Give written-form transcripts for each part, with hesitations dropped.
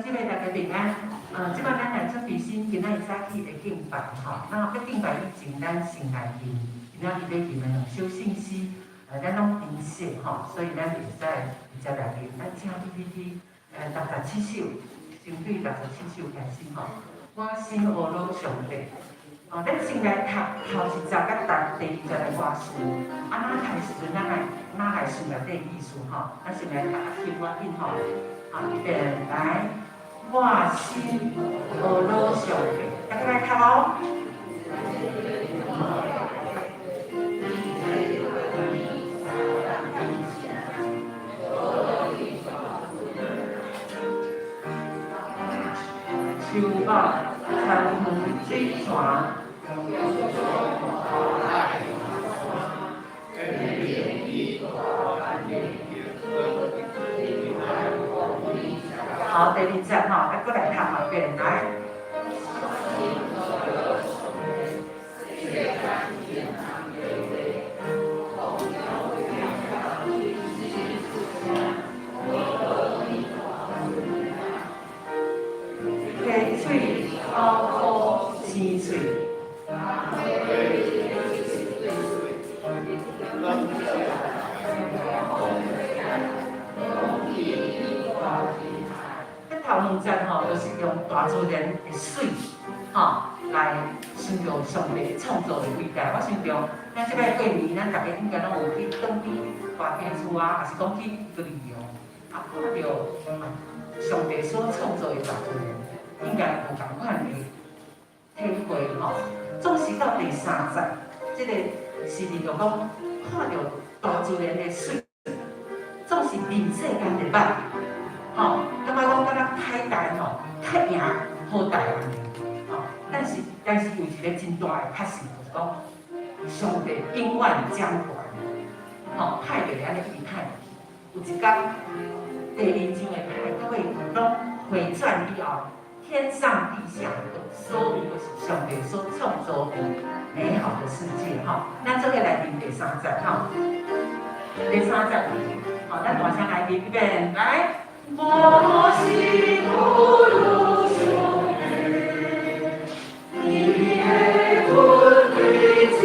姊妹大家平安。這擺咱來準備新今仔日早起的敬拜吼。那欲敬拜以前，咱先來念今仔日欲念的兩首聖詩，咱攏珍惜吼，所以咱會使直接來念。咱請 PPT，六十七首，先對六十七首開始吼。我心呵咾上帝。哦，咱先來讀頭一節佮第二節的歌詞，啊，咱讀的時陣，咱來哪來想內底意思吼？咱先來讀，聽我緊吼。好，預備來。我心呵咾上帝，大家來讀哦。樹木、田園、水泉。好，第二節吼，啊，閣來讀一遍，來。溪水、草枯生穗。頭兩節吼，就是用大自然的水，吼來想著上帝創造的偉大。我想著，咱這擺過年，咱逐家應該攏有去轉去大家厝啊，抑是講去旅遊，啊，看著上帝所創造的大自然，應該有仝款的體會吼。總是到第三節，這個詩人就講，看著大自然的水，總是人世間的歹。吼，感覺講敢若歹代吼，較贏好代按呢，吼。但是有一個真大的確信，就是講上帝永遠掌權，吼，歹就會按呢一直歹。有一工，第二章的歹，到尾攏回轉以後，天上地下所有都是上帝所創造的美好的世界，吼。咱做伙來念第三節，吼。第三節，好，咱大聲來念一遍，來。我心呵咾上帝，伊的權威真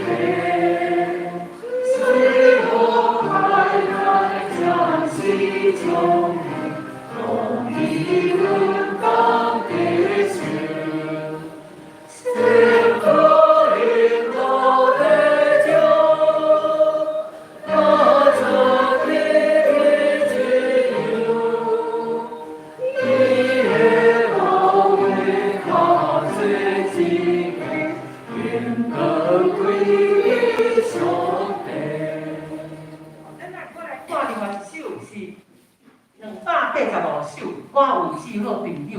大，雖無海海將是眾人，攏佇阮放地上。聖父領導的腳，拿着地的自由，伊的寶血較濟一個，應當歸予上帝。咱來過來看另外一首是285首，我有至好朋友。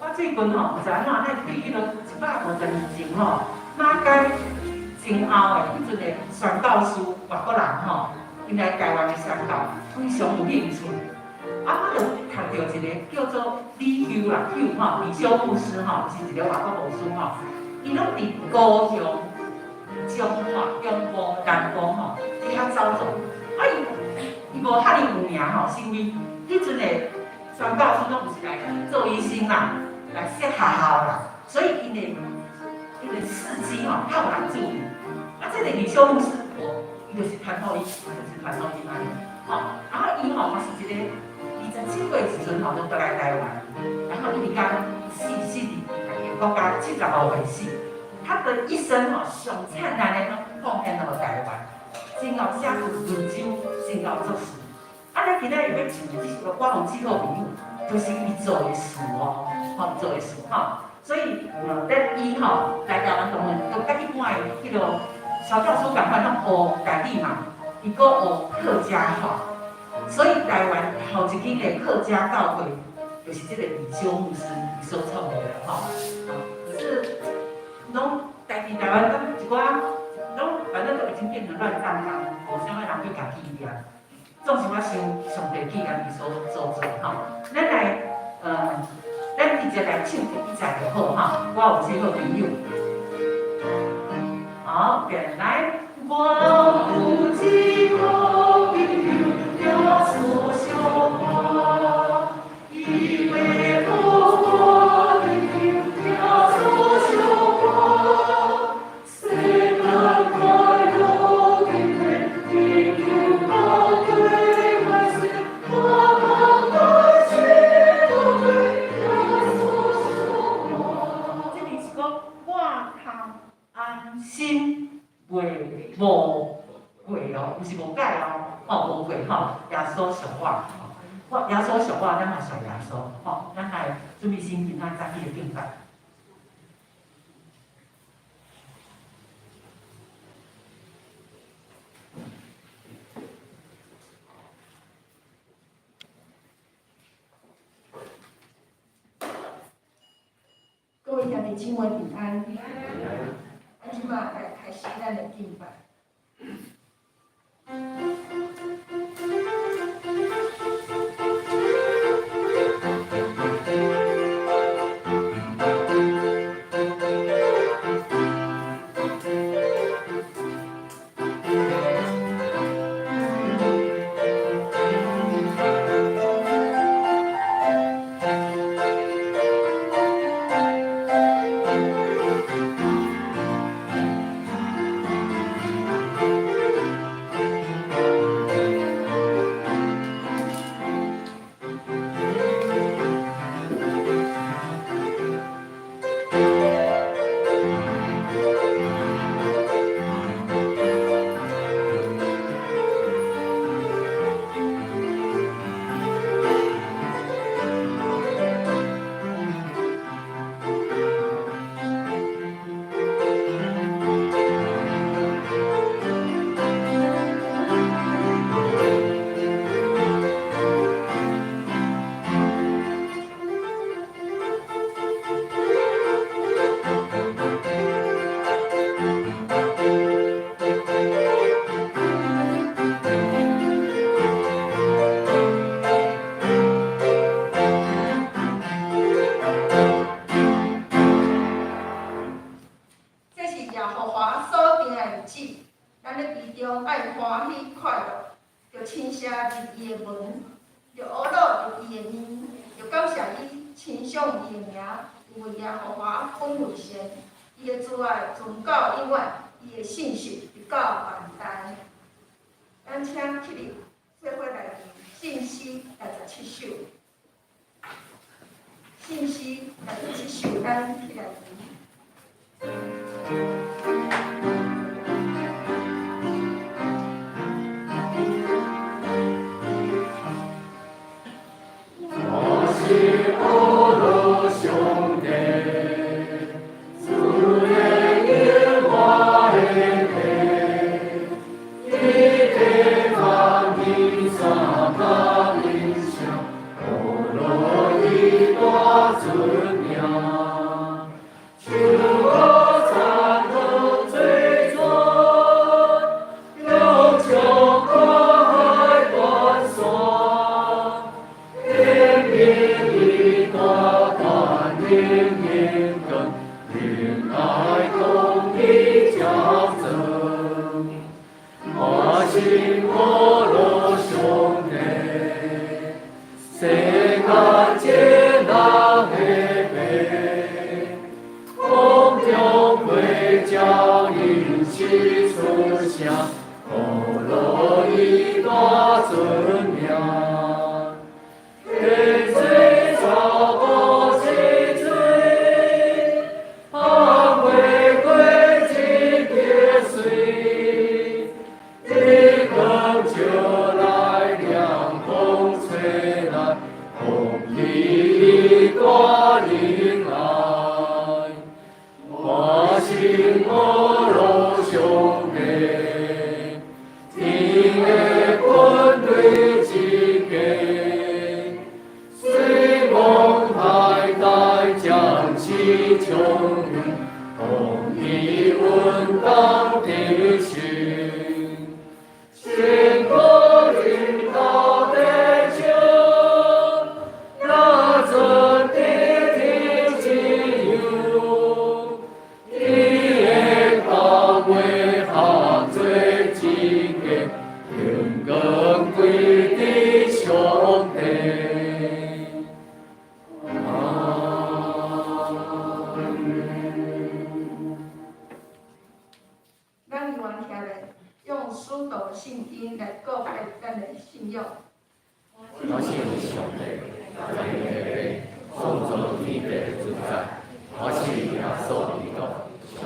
我最近吼，毋知按怎，咱對彼落150年前吼，馬偕前後的彼陣的宣教師外國人吼，𪜶來台灣的宣教，非常有興趣。啊，我就讀著一个叫做李休啦，休吼，李休牧師吼，是一个外國牧師吼，伊攏佇高雄、彰化、中部、南部吼，佇遐走走。啊，伊無遐爾有名吼，是因為彼陣的宣教師攏毋是來做醫生啦，來設學校啦，所以𪜶的事蹟吼較有人注意。啊，這個李休牧師，無，伊就是傳福音，就是傳福音按呢。吼，啊，伊吼嘛是一個27歲時陣吼，就轉來台灣，然後一直到死佇家己國家75歲死。他的一生吼上燦爛的攏貢獻予台灣，真𠢕寫文章，真𠢕作詞。啊，咱今仔日欲唱的這首歌，我有至好朋友，就是伊做的詞哦，吼，伊做的詞吼。所以，咱伊吼來台灣當然都佮一般的彼個宣教師仝款攏學台語嘛，伊閣學客家話，所以台灣頭一間的客家教會，就是這個李休牧師伊所創的吼。可是，攏家己台灣攏一寡，攏反正都已經變成亂葬崗，無啥物人去共紀念。總是我想上帝紀念伊所所做吼。咱來，咱直接來唱第一節就好哈。我有這個朋友。好，變來。我有一個朋友，耶穌相伴，伊會通安心袂無過哦，毋是無解哦，吼無過吼，耶穌屬我，我耶穌屬我，咱嘛屬耶穌，吼，咱來準備心今仔早起的敬拜。各位兄弟姊妹平安。咱這馬來開始咱的敬拜。這是耶和華所定的日子，咱咧其中愛歡喜快樂，著稱謝入伊的門，著阿樂入伊的面，著感謝伊，稱頌伊的名，因為耶和華本為善，伊的慈愛存到永遠，伊的信實直到萬代。咱請起立，做伙來念聖詩67首。聖詩67首，咱起來念。我是阿羅上帝，主的耶和華的地，伊的万民三甲音声，阿羅伊大尊名，求我赞叹最尊，永将看海关山。天边的大胆灵灵光，灵爱公义加增。我是阿罗上帝，世间接纳的白，空中飞鸟因此出声，阿罗伊大尊名。天水草无起水，红玫瑰一滴水，日光照来凉风吹来，空气大仁爱。我是阿罗上帝，天的军队之家，虽望海大将士充军，公义稳当的心，全国领导的手，若准得天自由，伊的教会合做一家，荣光归伫上帝。阿门。咱猶原徛咧，用使徒信經來告白咱的信仰。我信上帝，全能的父，創造天地的主宰。我信耶穌基督，上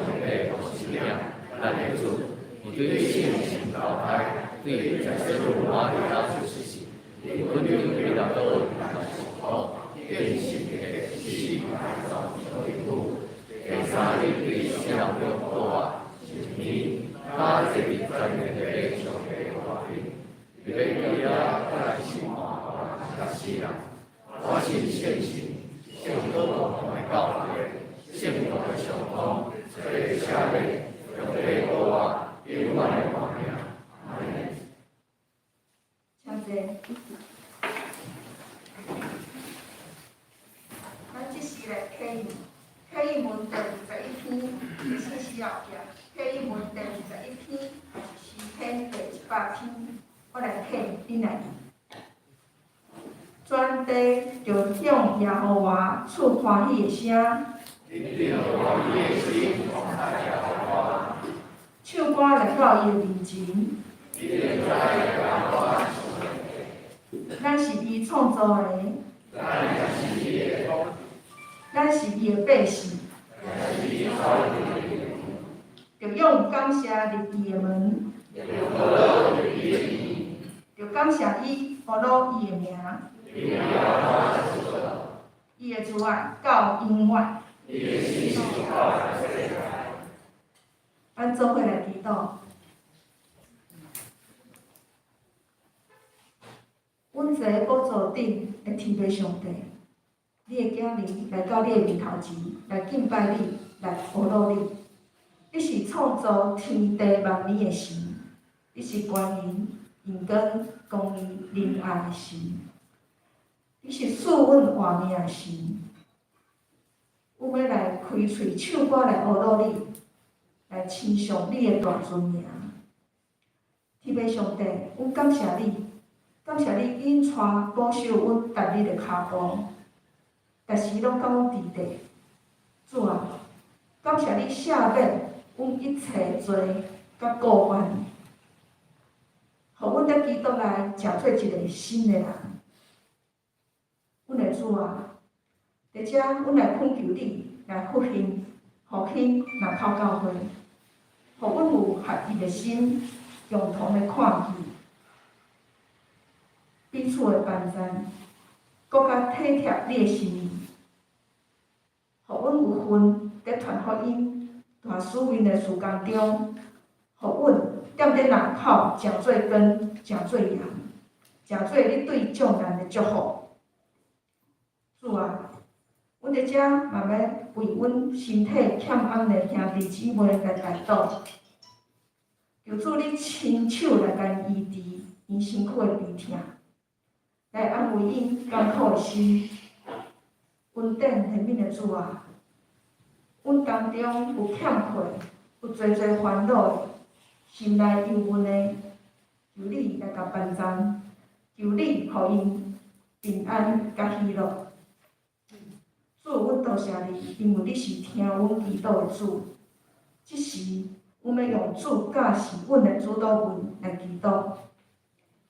投胎，對在世路馬伫遐出世，靈魂頂彼若倒受苦，變成的死來造成地府。第三日對死人中復活，升天，加坐佇全能的上帝右邊，欲佇遐來審判活人佮死人。我信聖神，聖保羅的教會，聖徒的相通，罪的赦免，肉體復活，永遠的活命。阿們。請坐。咱這時來啟應，啟應文第21篇，信息後壁，啟應文第21篇，是詩篇第100篇，我來啟，恁來應。全地著向耶和華出歡喜的聲，唱歌來到伊的面前。咱是伊創造的，咱是伊的百姓，著用感謝入伊的門，著感謝伊，呼嚕伊的名。伊的慈愛到永遠。咱做伙來祈禱。阮坐寶座頂的天父上帝，你的囝兒來到你的面頭前，來敬拜你，來呼嚕你。你是創造天地萬物的神，你是關仁、榮光、公義、仁愛的神。你是賜阮活命的神，阮欲來開喙唱歌來呼嚕你，來稱頌你的大尊名。天父上帝，阮感謝你，感謝你引帶保守阮逐日的跤步，逐時攏佮阮佇咧。主啊，感謝你赦免阮一切罪佮過犯，予阮佇基督內成做一个新的人。阮的主啊，佇遮阮來懇求你來復興、復興林口教會，予阮有合一的心，共同的看見，彼此的幫贊，閣較體貼你的心意，予阮有份佇傳福音、大使命的事工中，予阮踮佇林口成做光、成做鹽，成做你對眾人的祝福。主啊，阮佇遮嘛欲為阮身體欠癀的兄弟姊妹來代禱，求主你親手來共醫治𪜶身軀的病痛，來安慰𪜶艱苦的心。恩典憐憫的主啊，阮當中有欠缺、有濟濟煩惱的，心內憂悶的，求你來共幫贊，求你予𪜶平安佮喜樂。主，阮多謝你，因為你是聽阮祈禱的主。這時，阮欲用主教示阮的主禱文來祈禱。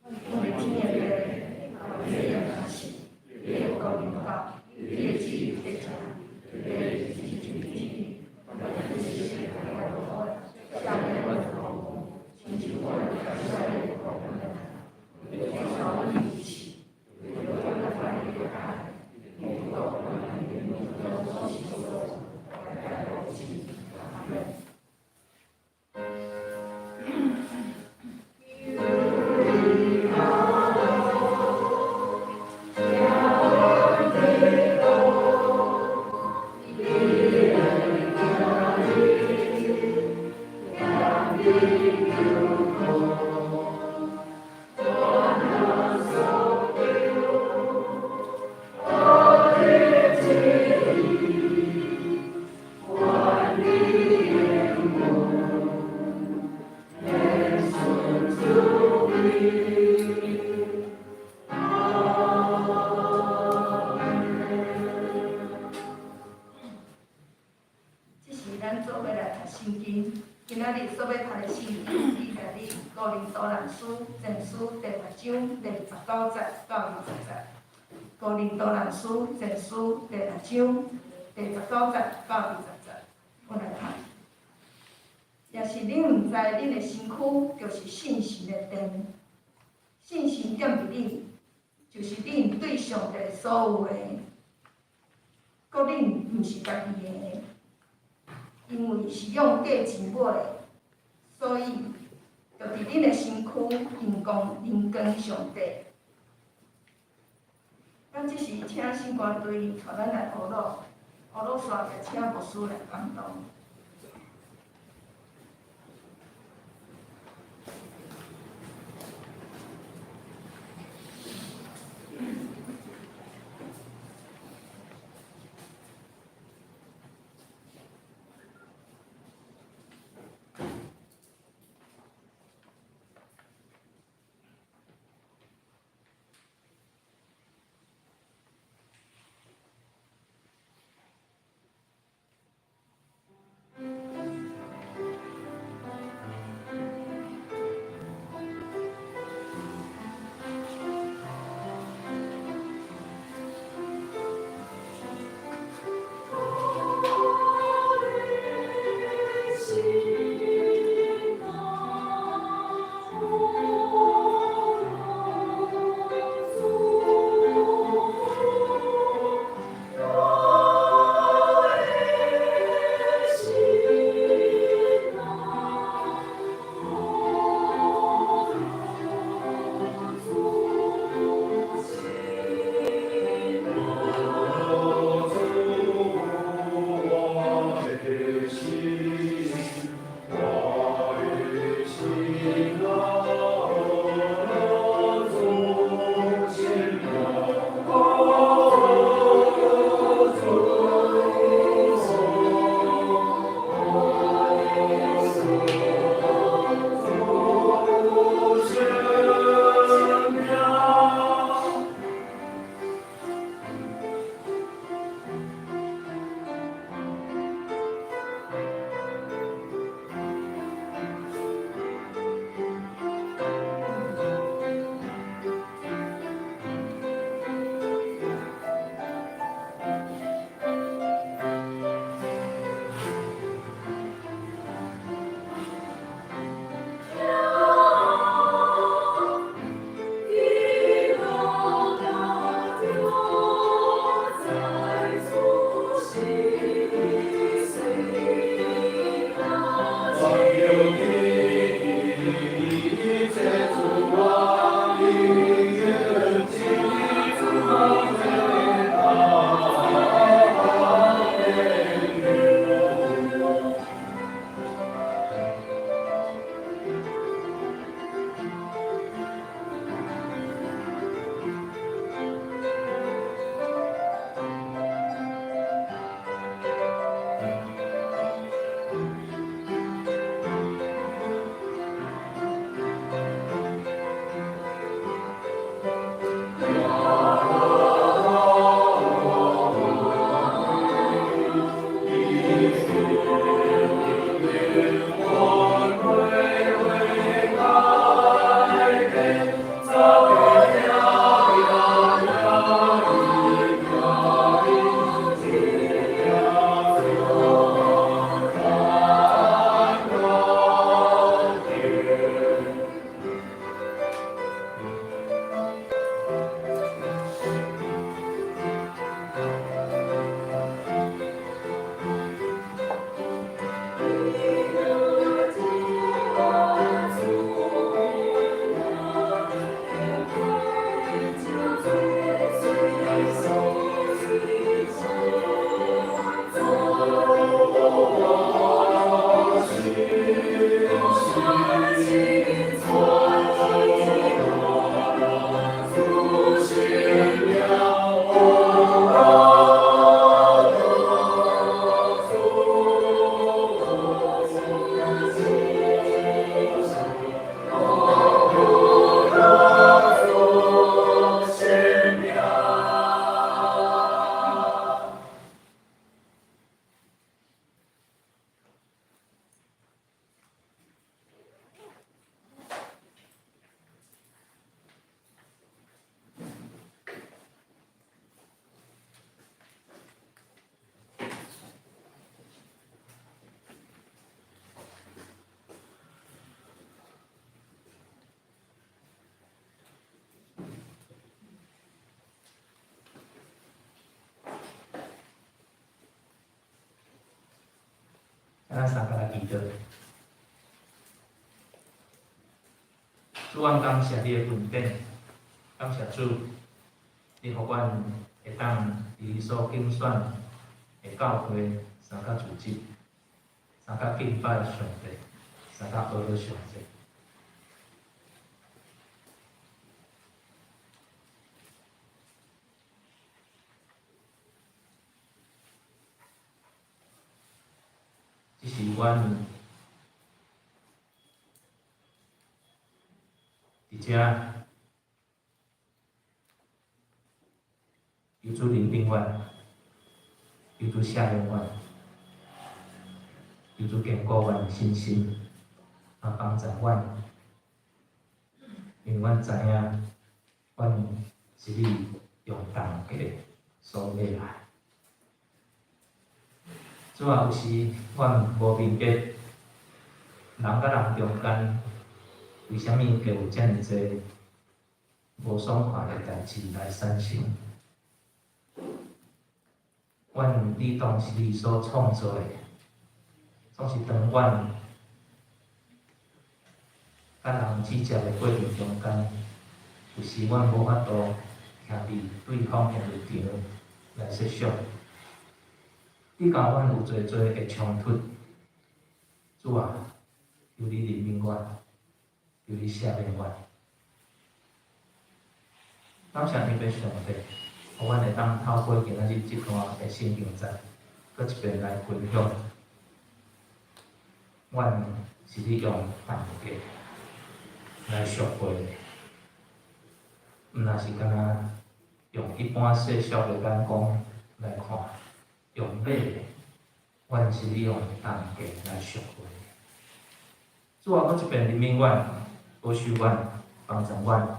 阮的天的父，你的名聖，你的國臨到，你的旨意得成，你的旨意下面請求我們下面這是咱做伙來讀聖經，今仔日所欲讀的聖經，記載佇哥林多南書前書第六章第19節到20節。哥林多南書前書第六章第19節到20節，我來讀。耶是恁毋知恁的身軀就是聖神的殿，聖神踮佇恁，就是恁對上帝所有的，閣恁毋是家己的，因為是用價錢買的，所以就佇恁的身軀榮光榮光上帝。咱這時請聖歌隊帶咱來學樂，學樂煞就請牧師來講道。咱三共來祈禱。主，阮感謝你的恩典，感謝主，你予阮會當佇你所揀選的教會相佮組織，相佮敬拜上帝，相佮學上帝。這是阮佇遮求主憐憫阮，求主赦免阮，求主堅固阮的信心，啊，幫助阮，因為阮知影，阮是你用重價所買來。主啊，有時阮無明白，人佮人中間為啥物會有遮爾濟無爽快的代誌來產生？阮理當是你所創造的，總是當阮佮人指責的過程中間，有時阮無法度徛佇對方的立場來設想。你佮阮有濟濟的衝突，主啊，求你憐憫阮，求你赦免阮。感謝天父上帝，予阮會當透過今仔日這段的聖經節，閣一遍來分享。阮是你用重價來贖回的，毋若是干焦用一般世俗的眼光來看。用買的，阮是你用重價來贖回。主啊，閣一遍憐憫阮，保守阮，幫助阮，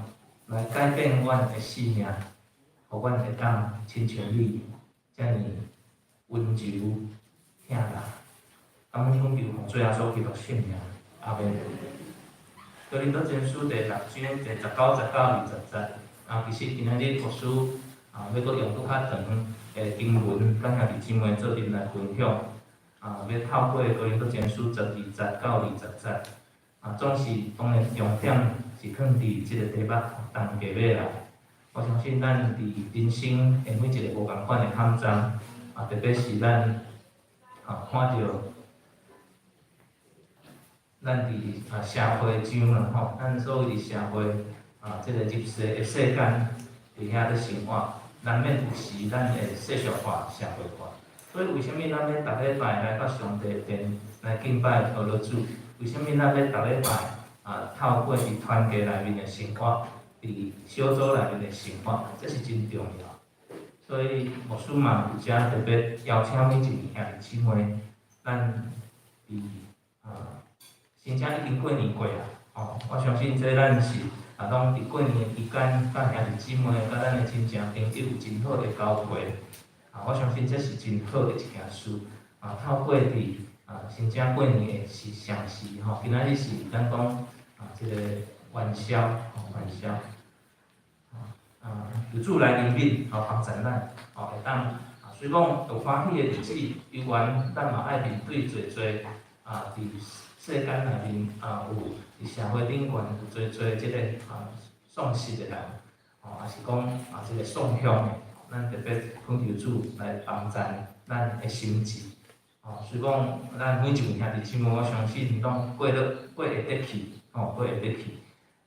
來改變阮的性命，予阮會當親像你遮爾溫柔疼人。感恩懇求奉主耶穌基督聖名，阿們。哥林多前書第六章第19節到20節。啊，其實今仔日牧師啊，欲閣用閣較長的經文，佮兄弟姊妹做陣來分享。啊，欲透過哥林多前書12節到20節。啊，總是當然重點是囥佇這個題目重價買來。我相信咱佇人生的每一個無仝款的坎站，啊，特別是咱啊看著咱佇啊社會上啦吼，咱所謂佇社會啊這個入世的世間佇遐咧生活，難免有時咱會世俗化、社會化。所以為啥物咱欲逐禮拜來到上帝殿來敬拜阿羅主？為啥物咱欲逐禮拜啊透過佇團契內面的生活，佇小組內面的生活，這是真重要。所以牧師嘛佇遮特別邀請每一位兄弟姊妹，咱佇啊，新正已經過年過啊，吼！我相信這咱是啊，攏佇過年的期間，佮兄弟姊妹、佮咱的親戚朋友有真好的交陪，啊，我相信這是真好的一件事。啊，透過佇啊，新正過年的時上時吼，今仔日是咱講啊，這個元宵，吼，元宵，啊，求主來憐憫，吼，幫助咱，吼，會當啊，雖講有歡喜的日子，猶原咱嘛愛面對濟濟啊，佇世間內面啊，有佇社會頂懸有濟濟這個啊喪失的人，吼，抑是講啊這個喪向的，咱特別懇求主來幫助咱的心志。吼，雖講咱每一位兄弟姊妹，我相信攏過得過會得去，吼，過會得去。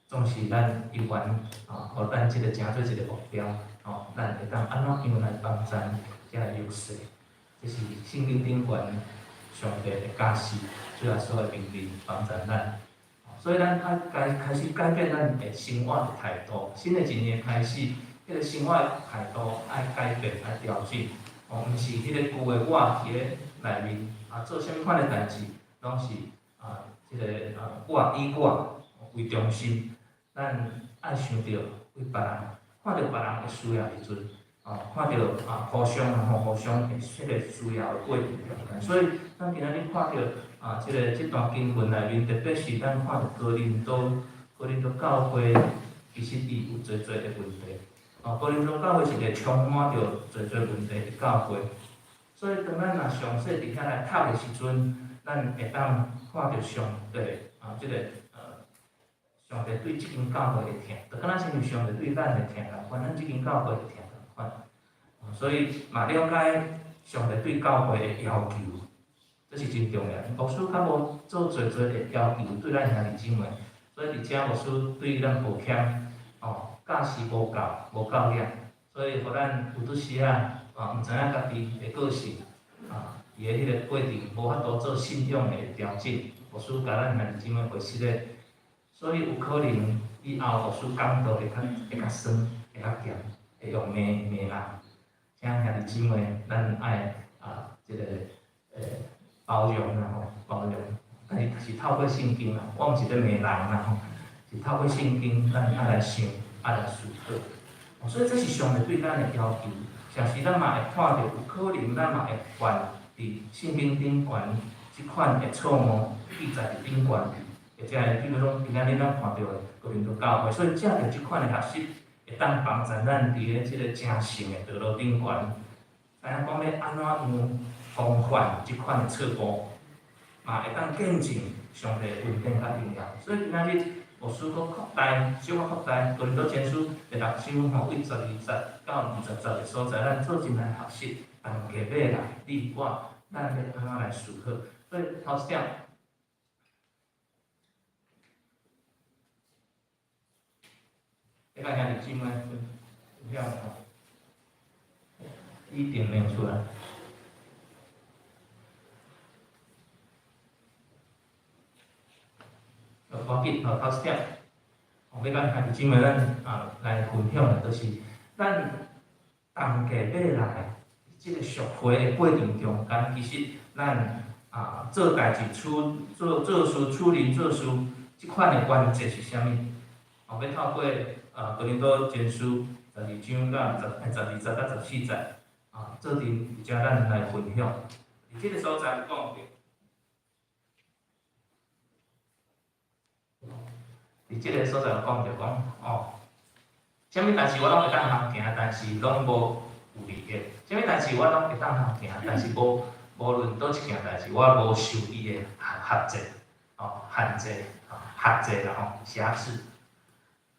總是咱猶原啊，予咱這個成做一個目標，吼，咱會當按怎樣來幫助這個弱勢？這是聖經頂懸上帝的教示，主耶穌的命令幫助咱。所以咱愛開開始改變咱的生活的態度。新的一年開始，彼個生活的態度愛改變、愛調整。哦，毋是彼個舊的我佇咧內面啊，做啥物款的代誌，攏是啊，這個啊，我以我為中心。咱愛想著為別人，看著別人的需要的時陣，啊，看著啊，互相吼，互相的這個需要的過程中間。所以，咱今仔日看著啊，這個這段經文內面，特別是咱看著哥林多，哥林多教會，其實伊有濟濟的問題。哦，哥林多教會是一個充滿著濟濟問題的教會。所以，當咱若詳細佇遐來讀的時陣，咱咱會當看著上帝啊，這個上帝對這間教會的疼，就敢若親像上帝對咱的疼仝款，咱這間教會的疼仝款。所以嘛了解上帝對教會的要求，這是真重要。牧師較無做濟濟的要求對咱兄弟姊妹，所以佇遮牧師對咱抱歉，哦，教時無夠，無夠力，所以予咱有拄時仔啊，毋知影家己的個性啊，佇咧彼個過程無法度做信仰的調整，牧師共咱兄弟姊妹會失禮，所以有可能以後牧師講道會較酸，會較鹹，會用罵罵人。請兄弟姊妹，咱愛啊，這個包容啦吼，包容。但是是透過聖經啦，我毋是咧罵人啦吼，是透過聖經，咱愛來想，愛來思考。所以這是上帝對咱的要求。誠實咱嘛會看著，有可能咱嘛會犯佇聖經頂懸這款的錯誤記載佇頂懸，或者是比如講今仔日咱看著的哥林多教會，所以藉著這款的學習，會當幫助咱佇咧這個成聖的道路頂懸，知影講欲按怎樣防範這款的錯誤，嘛會當見證上帝的恩典佮榮耀。所以今仔日牧師閣擴大，小可擴大哥林多前書第六章吼，對12節到20節的所在，咱做陣來學習，同家欲來，你我，咱欲按怎來思考。所以頭一點，欲共兄弟姊妹分享吼，一點沒有出來。無要緊，吼，頭一點，我欲共兄弟姊妹咱啊來分享的，就是咱同家欲來這個屬會的過程中間，其實咱啊做代誌處做做事處理做事，這款的原則是啥物？哦，欲透過啊哥林多前書12章到12節到14節啊，做陣佇遮咱來分享。佇這個所在有講著。佇這個所在有講著講，哦，啥物代誌我攏會當通行，但是攏無有利益。啥物代誌我攏會當通行，但是無無論佗一件代誌，我無受伊的限制，哦，限制，限制啦吼，轄制。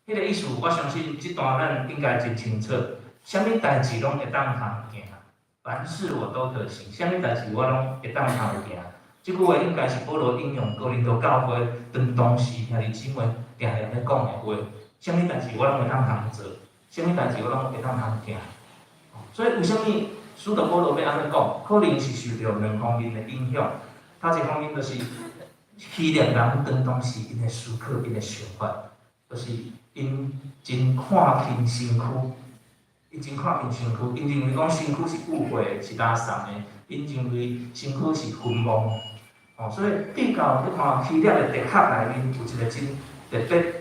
彼個意思，我相信這段咱應該真清楚。啥物代誌攏會當通行，凡事我都可行。啥物代誌我攏會當通行。這句話應該是保羅引用哥林多教會當當時兄弟姊妹定定咧講的話。啥物代誌我攏會當通做，啥物代誌我攏會當通行。所以為啥物使徒保羅欲按呢講？可能是受著兩方面的影響。頭一方面就是希臘人當當時𪜶的思考、𪜶的想法，就是𪜶真看輕身軀，𪜶真看輕身軀，𪜶認為講身軀是污穢的，是垃圾的，𪜶認為身軀是虛妄。哦，所以比較你看希臘的哲學內面有一個真特別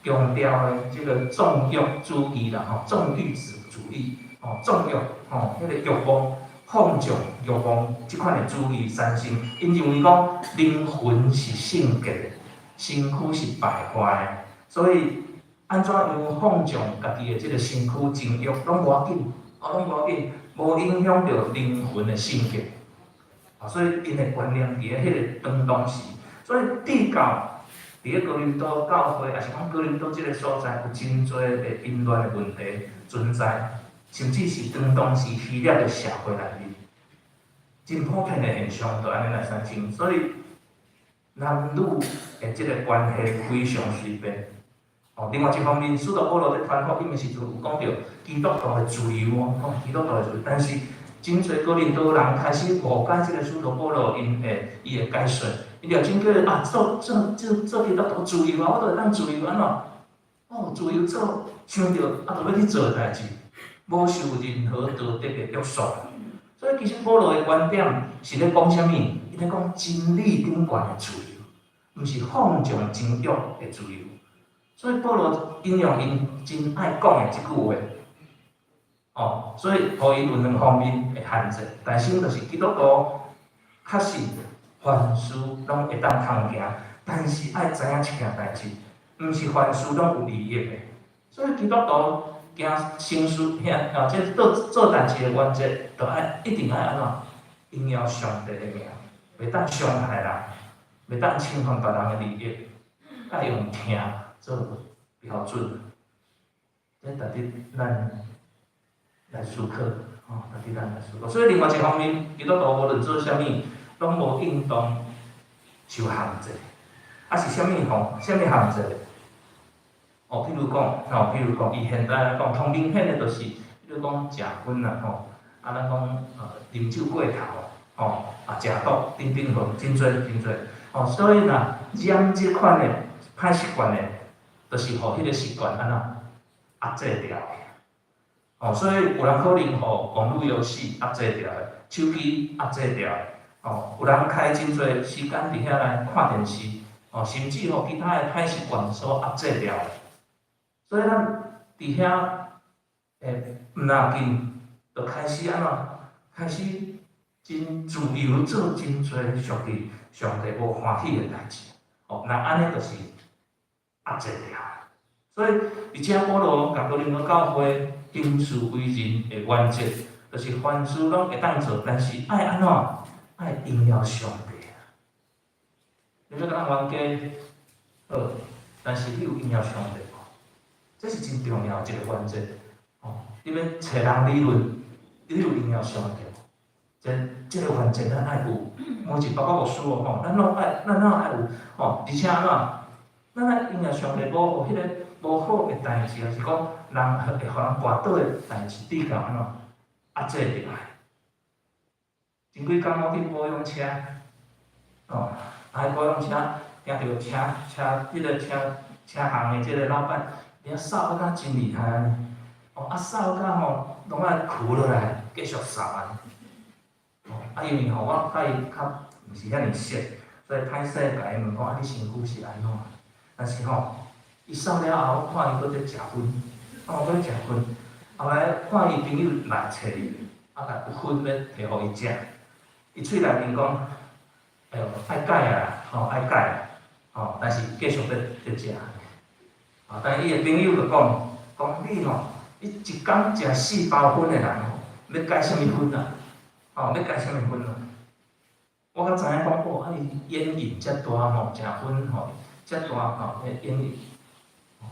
強調的這個縱欲主義啦，吼，縱欲主義，吼，縱欲，吼，彼個欲望放縱欲望這款的主義產生，𪜶認為講靈魂是聖潔的，身軀是敗壞的，所以按怎樣放縱家己的這個身軀情欲，攏無要緊，哦，攏無要緊，無影響著靈魂的聖潔。啊，所以𪜶的觀念佇咧彼個當當時，所以直到佇咧哥林多教會，抑是講哥林多這個所在，有真濟的淫亂的問題存在，甚至是當當時希臘的社會內面，真普遍的現象，就按呢來產生。所以男女的這個關係非常隨便。哦，另外一方面，使徒保羅咧傳福音的時陣，有講著基督徒的自由哦，基督徒的自由，但是真濟哥林多人開始誤解這個使徒保羅𪜶的伊的解說，伊就真叫啊做做做做基督徒自由啊，我都會當自由按怎？哦，自由做想著啊，就欲去做代誌，無受任何道德的約束。所以其實保羅的觀點是咧講啥物？伊咧講真理頂懸的自由，毋是放縱情欲的自由。所以保羅引用𪜶真愛講的這句話。哦，所以予𪜶有兩方面的限制，但是就是基督徒確實凡事攏會當通行，但是愛知影一件代誌，毋是凡事攏有利益的。所以基督徒行成事遐啊，這做做代誌的原則，就愛一定愛按怎榮耀上帝的名，袂當傷害人，袂當侵犯別人的利益，愛用疼做標準。這值得咱來思考，吼，值得咱來思考。所以另外一方面，基督徒無論做啥物，攏無應當受限制。啊是啥物吼？啥物限制？哦，譬如講，吼，譬如講，以現代來講，通明顯的就是，比如講食薰啦，吼，啊，咱講啉酒過頭，吼，啊，食毒等等吼，真濟真濟，哦，所以若染這款的歹習慣的，就是予彼個習慣按怎壓制掉的。哦，所以有人可能予網路遊戲壓制掉的，手機壓制掉的，哦，有人開真濟時間佇遐來看電視，哦，甚至予其他的歹習慣所壓制掉的。所以咱佇遐會毋要緊，就開始按怎？開始真自由做真濟屬於上帝無歡喜的代誌。哦，那按呢就是壓制掉。所以，而且保羅共哥林多教會行事為人的原則，就是凡事攏會當做，但是愛按怎？愛榮耀上帝。你欲共人冤家好，但是你有榮耀上帝無？這是真重要一個原則。哦，你欲揣人理論，你有榮耀上帝無？這個原則咱愛有，每一包括牧師哦吼，咱攏愛，咱攏愛有吼，而且按怎？咱愛榮耀上帝，無予彼個無好的代誌，抑是講人會予人跋倒的代誌，比較按怎壓制落來。前幾工我去保養車，哦，啊，保養車，聽著車車彼個車車行的這個老闆，伊掃甲真厲害按呢，哦，啊掃甲吼攏愛跍落來，繼續掃按呢。哦，啊因為吼我佮伊較毋是遐爾熟，所以歹勢共伊問講啊，你身軀是按怎？但是吼，伊掃了後，我看伊閣咧食薰，哦，閣咧食薰。後來看伊朋友來揣伊，啊，共有薰欲提予伊食，伊喙內面講，哎喲，愛改啊，吼，愛改，吼，但是繼續咧咧食。啊，但伊的朋友就講，講你吼，你一工食四包薰的人吼，欲戒啥物薰啊？吼，欲戒啥物薰啊？我較知影講，哦，啊伊煙癮遮大吼，食薰吼，遮大吼，彼煙癮。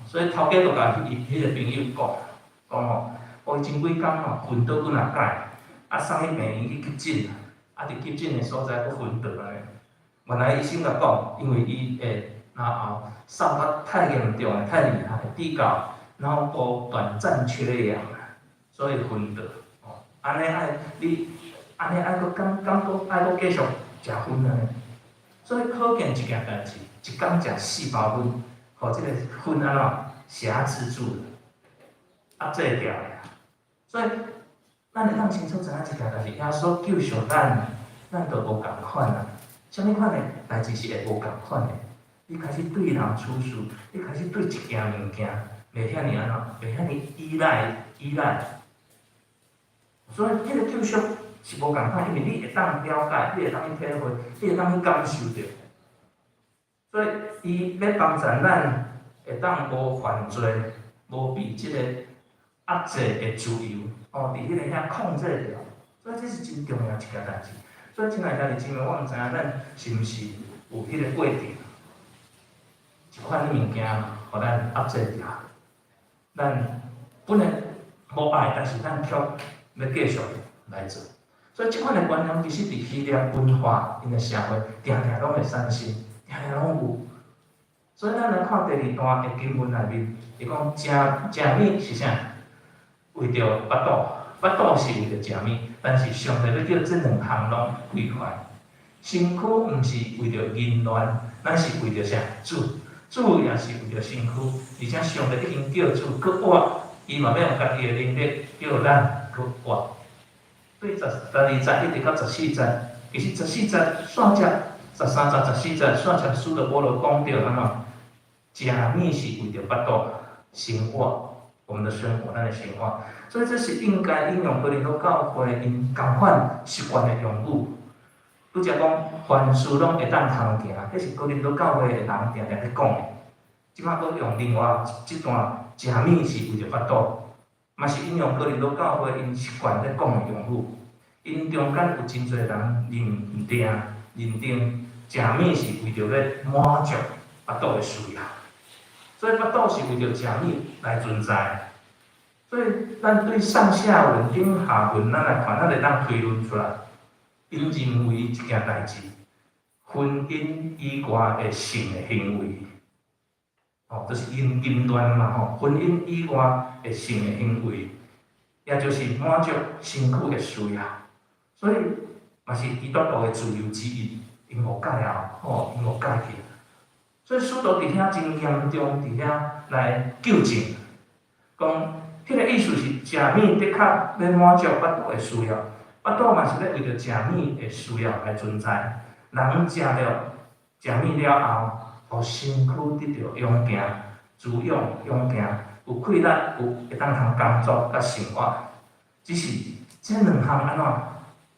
所以頭家就共伊彼個朋友講，講吼，哦，伊前幾工吼昏倒幾若擺，啊送去病院去急診，啊佇急診的所在閣昏倒按呢。原來醫生共講，因為伊會然後掃甲太嚴重、太厲害，致到腦部短暫缺氧，所以昏倒。哦，按呢愛你，按呢愛閣敢敢閣愛閣繼續食薰按呢？所以可見一件代誌，一工食四包薰，予這個薰按怎轄制住了，壓制掉了。所以咱會當清楚知影一件代誌，耶穌救贖咱，咱就無仝款啊。啥物款的代誌是會無仝款的？你開始對人處事，你開始對一件物件，袂遐爾按怎，袂遐爾依賴依賴。所以，彼個救贖是無仝款，因為你會當了解，你會當去體會，你會當去感受著。所以，伊欲幫助咱會當無犯罪，無被這個壓制的自由，哦，佇彼個遐控制著。所以，這是真重要一件代誌。所以，親愛兄弟姊妹，我毋知影咱是毋是有彼個過程，一款物件，予咱壓制著。咱本來無愛，但是咱卻欲繼續來做。所以，這款的觀念其實佇希臘文化𪜶的社會，定定攏會產生，定定攏有。所以，咱來看第二段的經文內面，伊講食食物是啥？為著腹肚，腹肚是為著食物，但是上帝欲叫這兩項攏歸開。身軀毋是為著淫亂，咱是為著啥？主，主也是為著身軀，而且上帝已經叫主閣活，伊嘛欲用家己的能力叫咱閣活。對12節一直到14節，其實十四節煞接13節、14節煞接使徒保羅講著按怎？食物是為著腹肚生活，我們的生活，咱的生活，所以這是應該引用哥林多教會𪜶仝款習慣的用語。拄才講凡事攏會當通行，這是哥林多教會的人定定咧講的。這擺閣用另外這段食物是為著腹肚，嘛是引用哥林多教會𪜶習慣咧講的用語。𪜶中間有真濟人認定認定食物是為著欲滿足腹肚的需要，所以腹肚是為著食物來存在。所以咱對上下文、頂下文，咱來看，咱會當推論出來，𪜶認為一件代誌，婚姻以外的性的行為，哦，就是淫淫亂嘛吼，婚姻以外的性的行為，也就是滿足身軀的需要，所以嘛是基督徒的自由之一，𪜶誤解啊，吼，𪜶誤解去。所以使徒佇遐真嚴重，佇遐來糾正，講彼個意思是食物的確欲滿足腹肚的需要，腹肚嘛是欲為著食物的需要來存在。人食了食物了後，予身軀得著勇健、滋養、勇健，有氣力，有會當通工作佮生活。只是這兩項按怎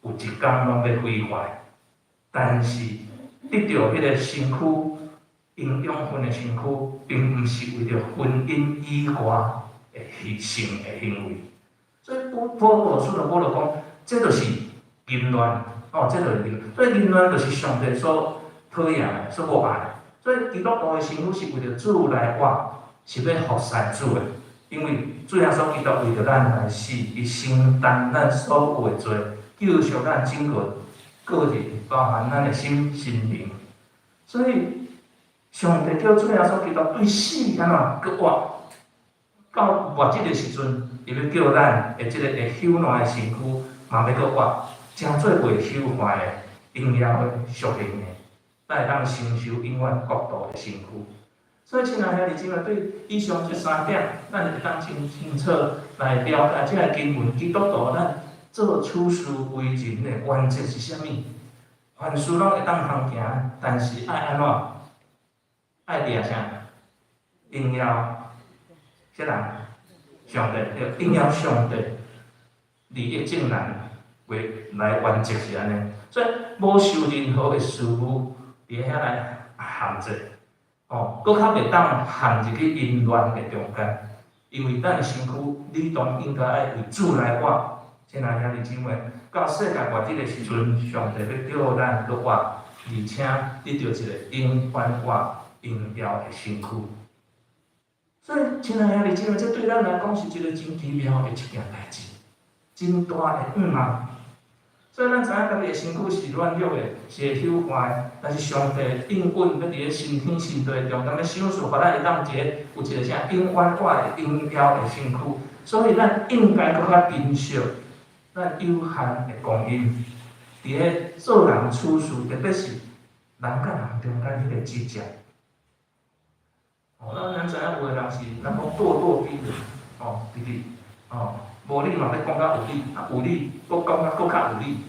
有一工攏欲毀壞，但是得著彼個身軀營養分的身軀，並毋是為著婚姻以外的性的行為。所以保羅使徒保羅講，這就是淫亂，哦，這就是淫，所以淫亂就是上帝所討厭的、所無愛的。所以基督徒的身軀是為著主來活，是欲服侍主的。因為主耶穌基督為著咱來死，伊承擔咱所有的罪，救贖咱整個個人，包含咱的心、心靈。所以上帝叫主耶穌基督對死按怎閣活，到末日的時陣，伊欲叫咱的這個會朽爛的身軀，嘛欲閣活，成做袂朽壞的、榮耀的、屬靈的，才會當承受永遠國度的身軀。所以，親愛兄弟姊妹，對以上這三點，咱會當清清楚來了解這个經文。基督徒咱做處事為人的原則是啥物？凡事攏會當通行，但是愛按怎？愛掠啥？榮耀啥人？上帝對，榮耀上帝，利益眾人為來原則是按呢。所以無受任何的事物佇遐來限制。哦，閣較袂當陷入去淫亂的中間，因為咱的身軀理當應該愛為主來活。親愛兄弟姊妹，到世界末日的時陣，上帝欲叫咱閣活，而且得著一个永遠活榮耀的身軀。所以，親愛兄弟姊妹，這對咱來講是一个真奇妙的一件代誌，真大的向望。所以咱知影家己的身軀是軟弱的，是會朽壞的，但是上帝應允欲佇咧新天新地中間，欲賞賜，予咱會當一個有一個啥永遠活的榮耀的身軀。所以咱應該閣較珍惜咱有限的光陰，佇咧做人處事，特別是人佮人中間彼个之間。哦，咱知影有的人是咱講咄咄逼人，哦，直直，哦，無理嘛欲講甲有理，啊有理，閣講甲閣較有理。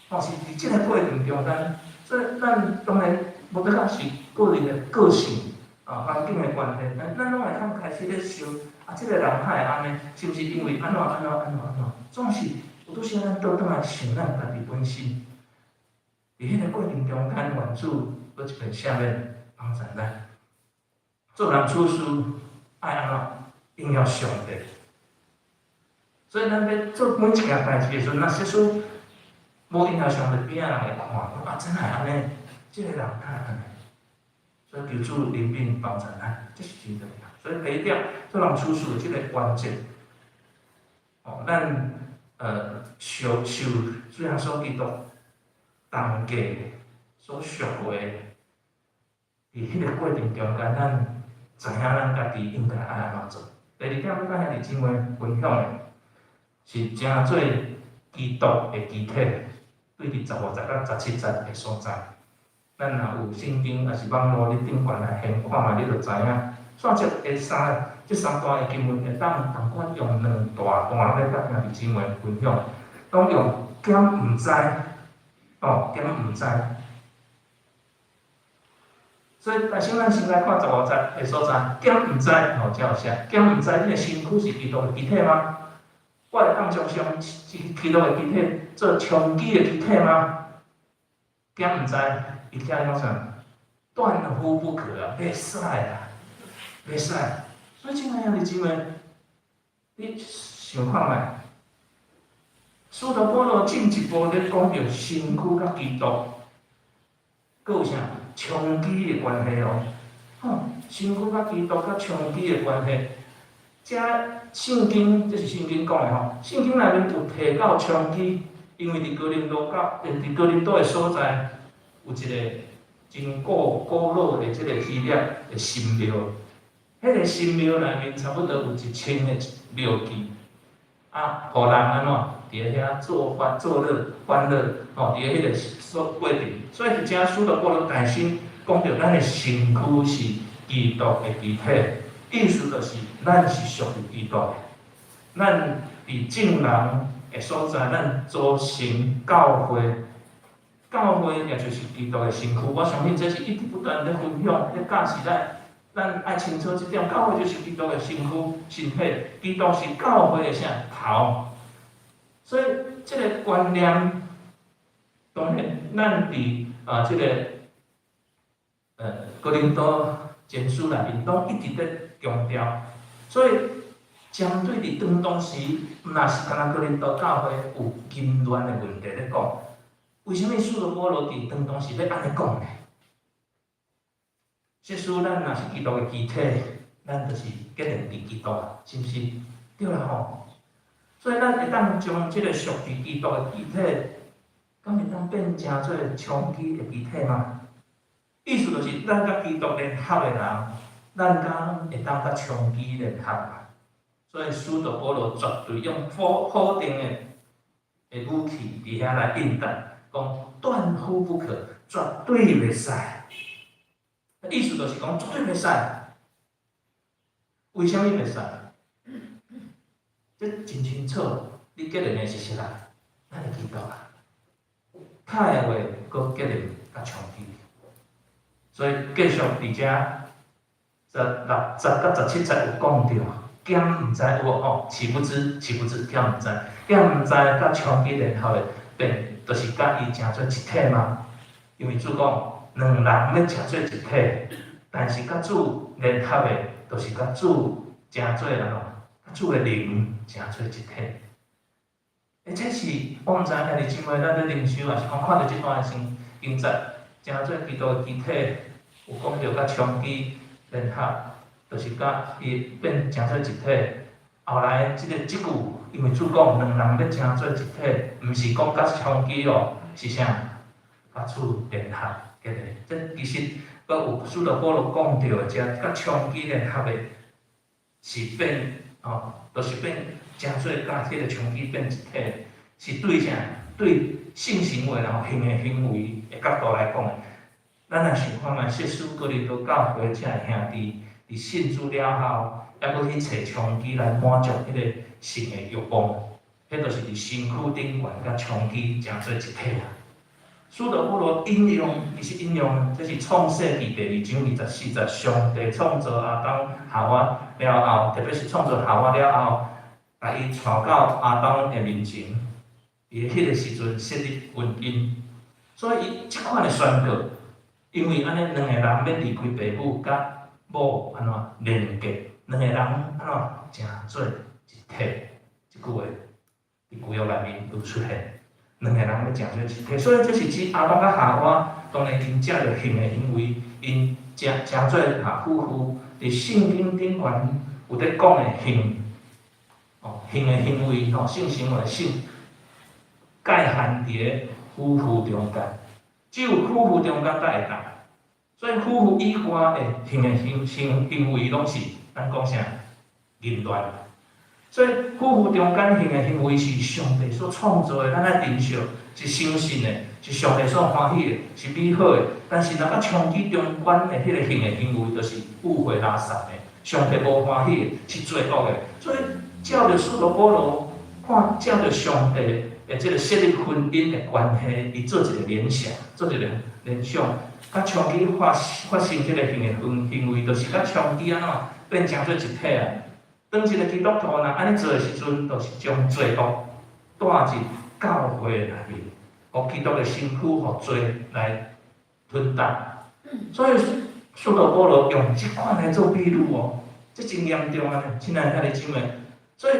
哦，是佇這个過程中間，所以咱當然無得講是個人的個性啊，環境的關係，咱攏會通開始咧想，啊，這个人哪會按呢？是毋是因為按怎按怎按怎按怎？總是有拄時咱倒轉來想咱家己本身，佇彼个過程中間，願主閣一遍赦免幫助咱。做人處事愛按怎？榮耀上帝。所以咱欲做每一件代誌的時陣，若假使無榮耀上帝，邊仔人會看，講啊，真會按呢？這个人哪會按呢？所以求主憐憫幫助咱，這是真重要。所以第一點，做人處事的這个原則，哦，咱受受主耶穌基督同價所贖回，佇彼个過程中間，咱知影咱家己應該愛按怎做。第二點，欲佮兄弟姊妹分享的，是成做基督的肢體，對佇15節到17節的所在。咱若有聖經，抑是網路，你頂懸來現看覓，你就知影。煞節的三這三段的經文會當仝款用兩大段來佮兄弟姊妹分享，攏用兼毋知，哦，兼毋知。所以，但是咱先來看15節的所在，敢毋知，吼，這有寫，敢毋知你的身軀是基督的肢體嗎？我會當將上基督的肢體做娼妓的肢體嗎？敢毋知，伊聽講啥？斷乎不可啊，袂使啊，袂使。所以，親愛兄弟姊妹，你想看覓？使徒保羅進一步咧講著身軀佮基督。閣有啥？長期的關係哦，吼，身軀佮基督佮長期的關係。這聖經，這是聖經講的吼，聖經內面有提到娼妓，因為佇哥林多教，佇哥林多的所在，有一個真古古老的這個希臘的神廟，彼個神廟內面差不多有1000個廟妓，啊，予人按怎佇遐做歡作樂歡樂，吼，佇彼個所過程，所以佇遮使徒保羅大聲講著咱的身軀是基督的肢體，意思就是咱是屬於基督的，咱佇眾人的所在，咱組成教會，教會也就是基督的身軀。我相信這是一直不斷咧分享，咧教示咱，咱愛清楚這點，教會就是基督的身軀、身體，基督是教會的啥頭。所以這個觀念，當然咱佇啊這個哥林多前書內面攏一直咧強調。所以針對佇當當時，毋若是干焦哥林多教會有淫亂的問題咧講，為啥物使徒保羅佇當當時欲按呢講呢？即使咱若是基督的肢體，咱就是結連佇基督啊，是毋是？對啦吼。所以咱會當將這個屬佇基督的肢體，敢會當變成做娼妓的肢體嗎？意思就是，咱佮基督聯合的人，咱敢會當佮娼妓聯合嗎？所以使徒保羅絕對用否否定的的語氣佇遐來應答，講斷乎不可，絕對袂使。意思就是講絕對袂使。為啥物袂使？這真清楚，你結連的是啥人？咱的基督啊。歹的話，閣結連佮娼妓。所以繼續佇遮16節佮17節有講著，敢毋知有無吼？豈不知？豈不知？敢毋知？敢毋知佮娼妓聯合的變，就是佮伊成做一體嗎？因為主講，兩人欲成做一體，但是佮主聯合的，就是佮主成做按怎？佮主的靈成做一體。欸，這是我毋知兄弟姊妹，咱咧靈修，抑是講看著這段聖經節，成做基督的肢體，有講著佮娼妓聯合，就是佮伊變成做一體。後來這個這句，因為主講兩人欲成做一體，毋是講佮娼妓哦，是啥？佮主聯合結的。這其實閣有使徒保羅講著的，這佮娼妓聯合的，是變哦，就是變成做佮彼個娼妓變一體，是對啥？對性行為然後性的行為的角度來講的。咱若想看覓，設使哥林多教會這兄弟佇信主了後，猶閣去揣娼妓來滿足彼個性的慾望，彼就是佇身軀頂懸佮娼妓成做一體啊。使徒保羅引用，伊是引用，這是創世記第二章24節，上帝創造亞當夏娃了後，特別是創造夏娃了後，共伊帶到亞當的面前，伊彼個時陣設立婚姻，所以伊這款的宣告，因為按呢兩個人欲離開爸母，佮某按怎連結，兩個人按怎成做一體，這句話佇舊約內面有出現。兩個人欲成做一體，所以這是指亞當佮夏娃當然𪜶藉著性的行為，𪜶成成做哈夫婦，佇聖經頂懸有咧講的性，哦，性的行為吼，性行為性界限佇咧夫婦中間，只有夫婦中間才會當，所以夫婦以外的性的行行行為攏是咱講啥淫亂。所以夫婦中間性的行為是上帝所創造的，咱愛珍惜，是相信的，是上帝所歡喜的，是美好的。但是若佮娼妓中間的彼個性的行為，就是污穢垃圾的，上帝無歡喜的，是罪惡的。所以照著使徒保羅看，照著上帝的這個設立婚姻的關係，伊做一個聯想，做一個聯想，佮娼妓發發生這個性的行行為，就是佮娼妓按怎變成做一體啊。當一個基督徒若按呢做的時陣，就是將罪惡帶入教會內面，予基督的身軀予罪來吞噬。所以，使徒保羅用這款來做比喻哦，這真嚴重啊！親愛的兄弟姊妹，所以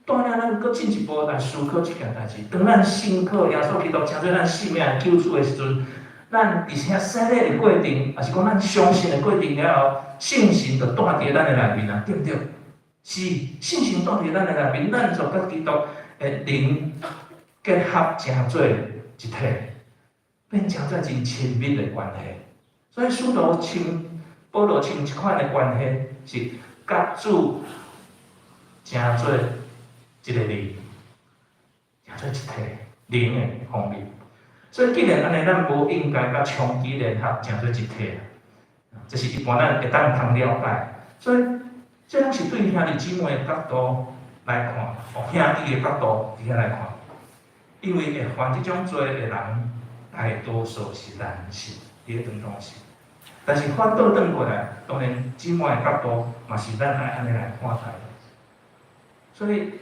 帶領咱閣進一步來思考這件代誌。當咱信靠耶穌基督，成做咱性命的救主的時陣，咱佇遐洗禮的過程，抑是講咱相信的過程了後，聖神就住佇咱的內面啊，對毋對？是，聖神住佇咱的內面，咱就佮基督的靈結合成做一體，變成做真親密的關係。所以使徒稱保羅稱這款的關係是佮主成做一个靈，成做一體靈的方面。所以既然按呢，咱無應該佮娼妓聯合成做一體，這是一般咱會當通了解。所以這攏是對兄弟姊妹的角度來看，哦，兄弟的角度佇遐來看，因為會犯這種罪的人，大多數是男性，佇咧當中是。但是反倒轉過來，當然姊妹的角度嘛是咱愛按呢來看待。所以，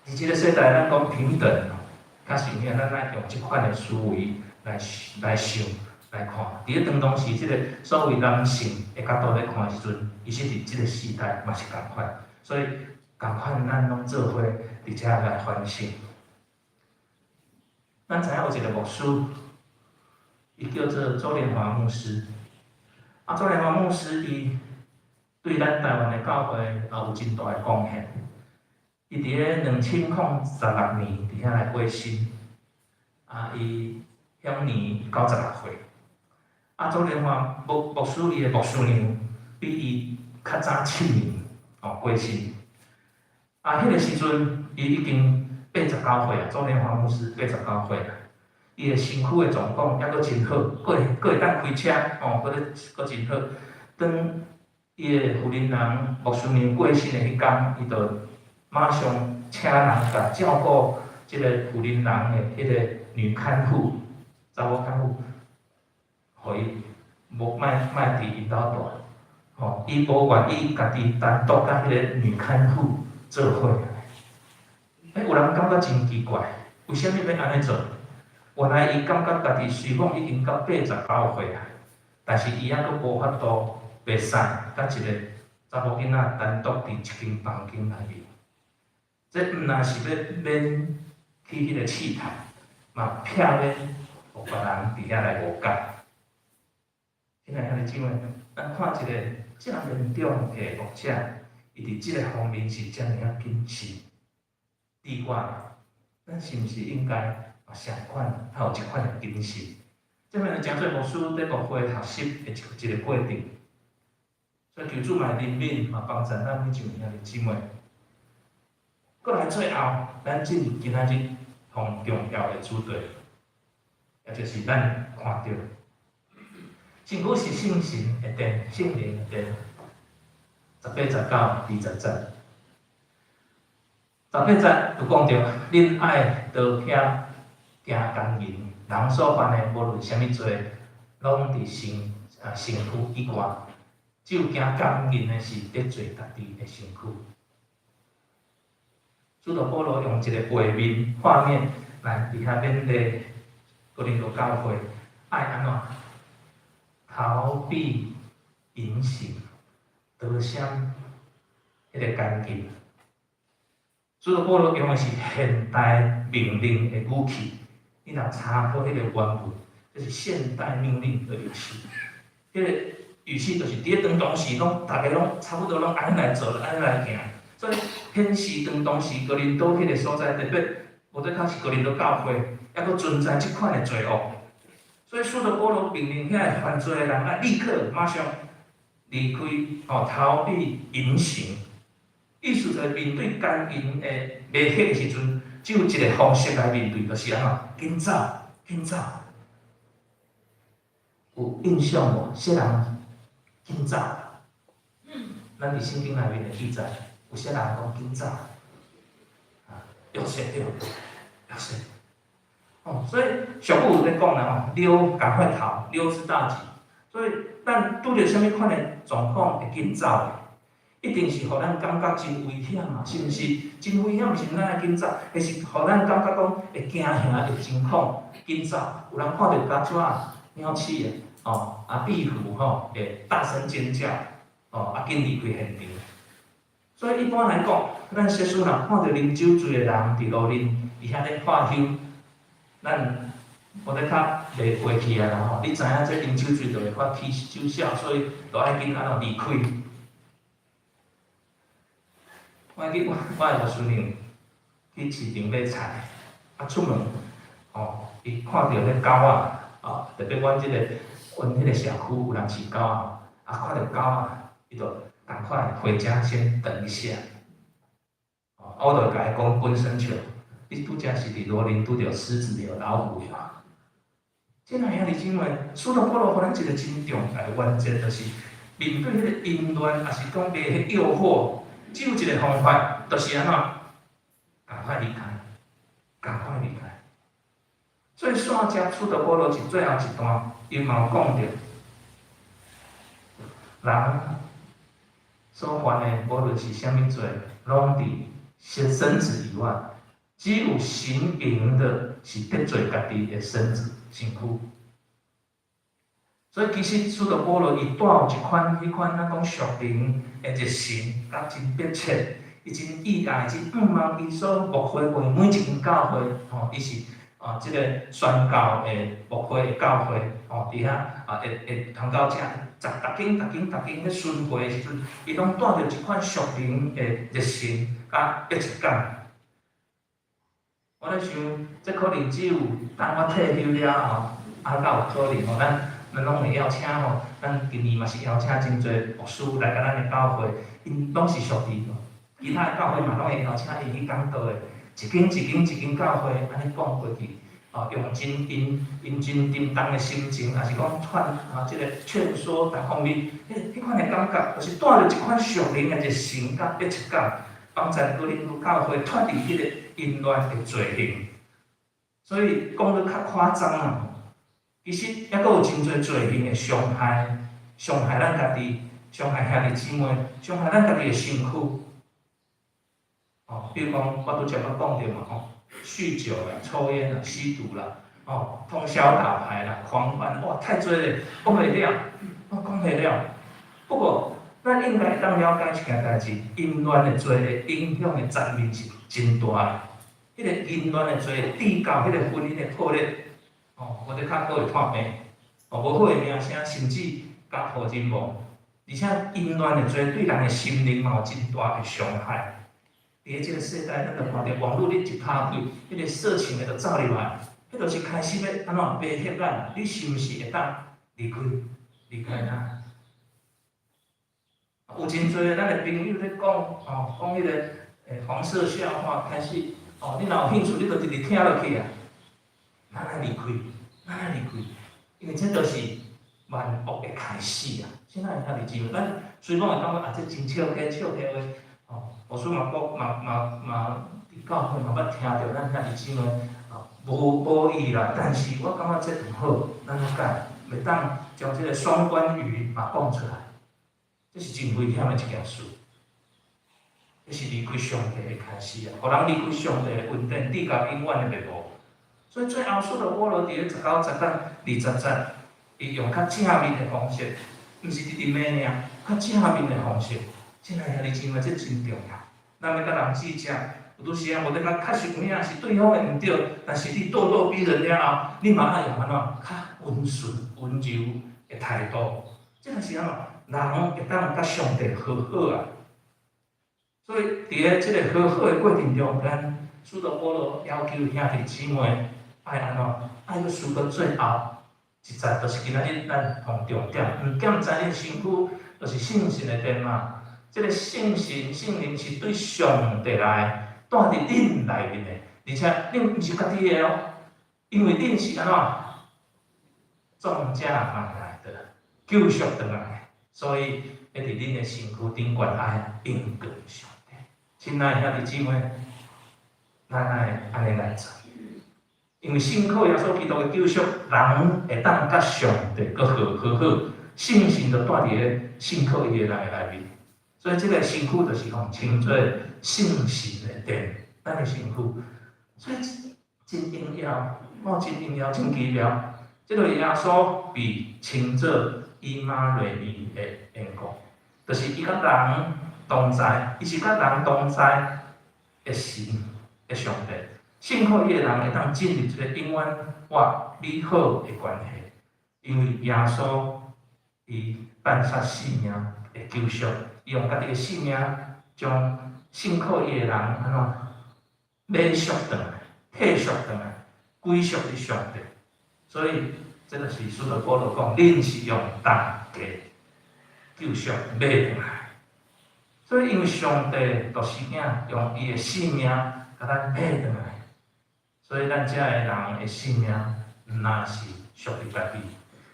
佇這个世代，咱講平等，較是有影，咱愛用這款的思維來想來看。佇咧當當時，這个所謂男性的角度來看的時陣，其實佇這个時代嘛是仝款。所以，仝款咱攏做伙佇遮來反省。咱知影有一个牧師，伊叫做周連華牧師。啊，周連華牧師伊對咱台灣的教會也有真大的貢獻。伊佇咧2016年佇遐來過身，啊，伊享年96歲。啊，周連華牧師伊的牧師娘比伊較早7年哦過身。啊，彼个時陣伊已經89歲啊，周連華牧師89歲啊。伊的身軀的狀況猶閣真好，閣會當開車，哦，閣真好。當伊的婦人人牧師娘過身的彼工，伊就馬上請人共照顧這个婦人人的彼个女看護，查某看護，予伊無莫莫佇𪜶兜蹛，吼，伊無願意家己單獨佮彼个女看護做伙。欸，有人感覺真奇怪，為啥物欲按呢做？原來伊感覺家己雖講已經到89歲啊，但是伊猶閣無法度袂使佮一个查某囡仔單獨佇一間房間內面。這毋但是欲免去彼個試探，嘛避免予別人佇遐來誤解。親愛兄弟姊妹，咱看一個遮年長的牧者，伊佇這个方面是遮爾仔謹慎。奇怪，咱是毋是應該嘛相款，較有這款的謹慎？這面就成做牧師佇牧會學習的一個過程。所以求主嘛憐憫，嘛幫助咱每一位兄弟姊妹。閣來最後，咱進入今仔日上重要的主題，也就是咱看著，身軀是聖神的殿，聖靈的殿。18節到20節，18節有講著，恁愛倒遐行姦淫，人所犯的無論啥物罪，攏佇身軀以外，只有行姦淫的是得罪家己的身軀。使徒保羅用一個畫面來佇遐勉勵哥林多教會，愛按怎逃避淫行，逃閃彼个姦淫。使徒保羅用的是現代命令的語氣，你若查考彼个原文，這是現代命令的語氣。彼个語氣就是佇咧當當時攏逐家攏差不多攏按呢來做，按呢來行。所以顯示當當時哥林多彼个所在，特別無得較是哥林多教會，猶閣存在這款的罪惡。所以使徒保羅命令遐个犯罪的人，愛立刻馬上離開，哦，逃避淫行。意思就是面對姦淫的迷惑的時陣，只有一个方式來面對，就是按怎？緊走，緊走。有印象無？啥人緊走？咱佇聖經內面的記載，有啥人講緊走？啊，約瑟對，約瑟。哦，所以俗語有咧講啦吼，溜趕快逃，溜之大吉。所以咱拄著啥物款的狀況會緊走的，一定是予咱感覺真危險嘛，是毋是？真危險時，咱愛緊走，會是予咱感覺講會驚嚇、會驚恐，緊走。有人看著虼仔、鳥鼠的，哦，啊，壁虎吼，會大聲尖叫，哦，啊，緊離開現場。所以一般來講，咱假使若看著啉酒醉的人佇路面，佇遐咧喝酒，咱無得較袂過去啊啦吼！你知影這啉酒醉就會發起酒痟，所以就愛緊按怎離開。我記我我的外孫女去市場買菜，啊出門，吼，伊看著彼狗仔，哦，特別阮這个阮彼个社區有人飼狗仔，啊看著狗仔，伊就趕快回家先等一下。哦，我就共伊講本身笑，你拄才是佇羅林拄著獅子了、老虎了。親愛兄弟姊妹，使徒保羅予咱一個真重要的原則，就是面對彼个淫亂，抑是講袂彼誘惑，只有一個方法，就是按怎？趕快離開，趕快離開。所以煞接使徒保羅是最後一段，伊嘛有講著，人所犯的，無論是啥物罪，攏佇身子以外，只有行淫的，是得罪家己的身子身軀。所以其實使徒保羅伊帶有一款彼款咱講屬靈的熱誠，佮真迫切，伊真意愛，真向望伊所牧會過每一間教會，吼，伊是啊，這個宣教的牧會的教會，吼，佇遐啊會會傳教者，逐逐間逐間逐間咧巡迴的時陣，伊攏帶著一款屬靈的熱誠佮迫切感。我咧想，這可能只有等我退休了後，啊，才有可能吼，咱咱攏會邀請吼，咱今年嘛是邀請真濟牧師來共咱的教會，𪜶攏是屬靈，其他的教會嘛攏會邀請𪜶去講道的，一間一間一間教會按呢講過去，哦，用真𪜶𪜶真沉重的心情，抑是講勸啊，這个勸說逐方面，彼彼款的感覺，就是帶著一款屬靈的熱誠佮迫切感，幫助哥林多教會脫離彼個淫亂的罪行。所以講得較誇張啊，其實猶閣有真濟罪行會傷害，傷害咱家己，傷害兄弟姊妹，傷害咱家己的身軀。哦，比如講，我拄才捌講著嘛吼，酗酒啦、抽菸啦、吸毒啦，哦，通宵打牌啦、狂歡，哇，太濟咧，講袂了，我講袂了。不過，咱應該當了解一件代誌，淫亂的罪的影響的層面是真大的。彼個淫亂的罪，締到彼個婚姻的破裂，哦，無得較閣會破病，哦，無好的名聲，甚至家破人亡。而且淫亂的罪對人的心靈嘛有真大的傷害。佇咧這個世代，咱就看著網路你一拍開，彼個色情的就走入來，彼就是開始欲按怎威脅咱？你是毋是會當離開？離開他？有真濟咱的朋友咧講，哦，講彼個黃色笑話，開始，哦，你若有興趣，你就直直聽落去啊。咱愛離開，咱愛離開，因為這就是萬惡的開始啊！親愛兄弟姊妹，咱雖講會感覺啊，這真笑起笑起話，哦，牧師嘛講嘛嘛嘛，佇教會嘛捌聽著咱兄弟姊妹啊，無無意啦，但是我感覺這毋好，咱愛改，袂當將這個雙關語嘛講出來，這是真危險的一件事。這是離開上帝的開始啊！予人離開上帝的恩典，締到永遠的滅亡。所以最後，使徒保羅佇咧19節到20節，伊用較正面的方式，毋是直直罵爾，較正面的方式。親愛兄弟姊妹，這真重要。咱欲佮人計較，有拄時啊，無得講確實有影是對方的毋對，但是你咄咄逼人了後，你嘛愛用按怎較溫順、溫柔的態度。這個是按怎？人會當佮上帝和好啊！所以，佇咧這个和好的過程中間，使徒保羅要求兄弟姊妹愛按怎？愛閣思到最後一節，就是今仔日咱同重點，毋減在恁身軀，就是聖神的殿嘛。這个聖神、聖靈是對上帝來，住佇恁內面的，而且恁毋是家己的哦，因為恁是按怎？重價買來的，救贖轉來的，所以欲佇恁的身軀頂懸愛榮光上帝。親愛兄弟姊妹，咱愛按呢來做，因為信靠耶穌基督的救贖，人會當佮上帝閣和和好，聖神就住佇咧信靠伊的人的內面，所以這个身軀就是講稱做聖神的殿，咱的身軀，所以真榮耀，哦，真榮耀，真奇妙。這个耶穌被稱做以馬內利的緣故，就是伊佮人同在，伊是佮人同在的神的上帝。信靠伊的人會當進入這个永遠活美好的關係，因為耶穌伊辦殺性命的救贖，伊用家己的性命將信靠伊的人按怎買贖轉來、退贖轉來、歸屬佇上帝。所以，這就是使徒保羅講，恁是用重價救贖買轉來。所以，因為上帝獨生囝用伊的性命共咱買轉來，所以咱遮的人的性命毋若是屬於家己。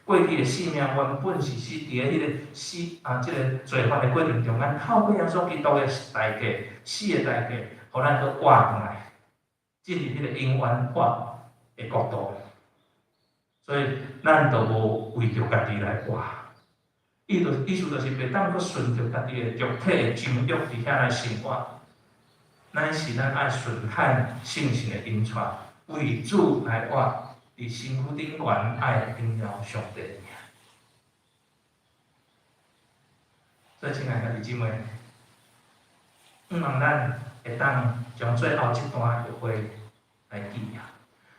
過去的性命原本是死佇咧彼个死啊，這个罪犯的過程中，咱透過耶穌基督的代價，死的代價，予咱閣活轉來，進入彼个永遠活的國度。所以，咱就無為著家己來活。意思就是袂當閣順著家己的肉體的情欲佇遐來生活。咱是咱愛順行聖神的引帶，為主來活，佇身軀頂懸愛榮耀上帝的名。所以，親愛的兄弟姊妹，向望咱會當將最後這段約會來記憶。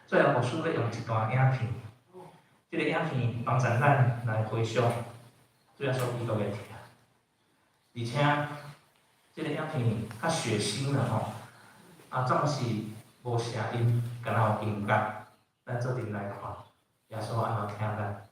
最後，牧師欲用一段影片，這个影片幫助咱來回想主耶穌基督的疼，而且這个影片較血腥啦吼，啊，總是無聲音，敢若有音樂，咱做陣來看，耶穌按怎疼咱。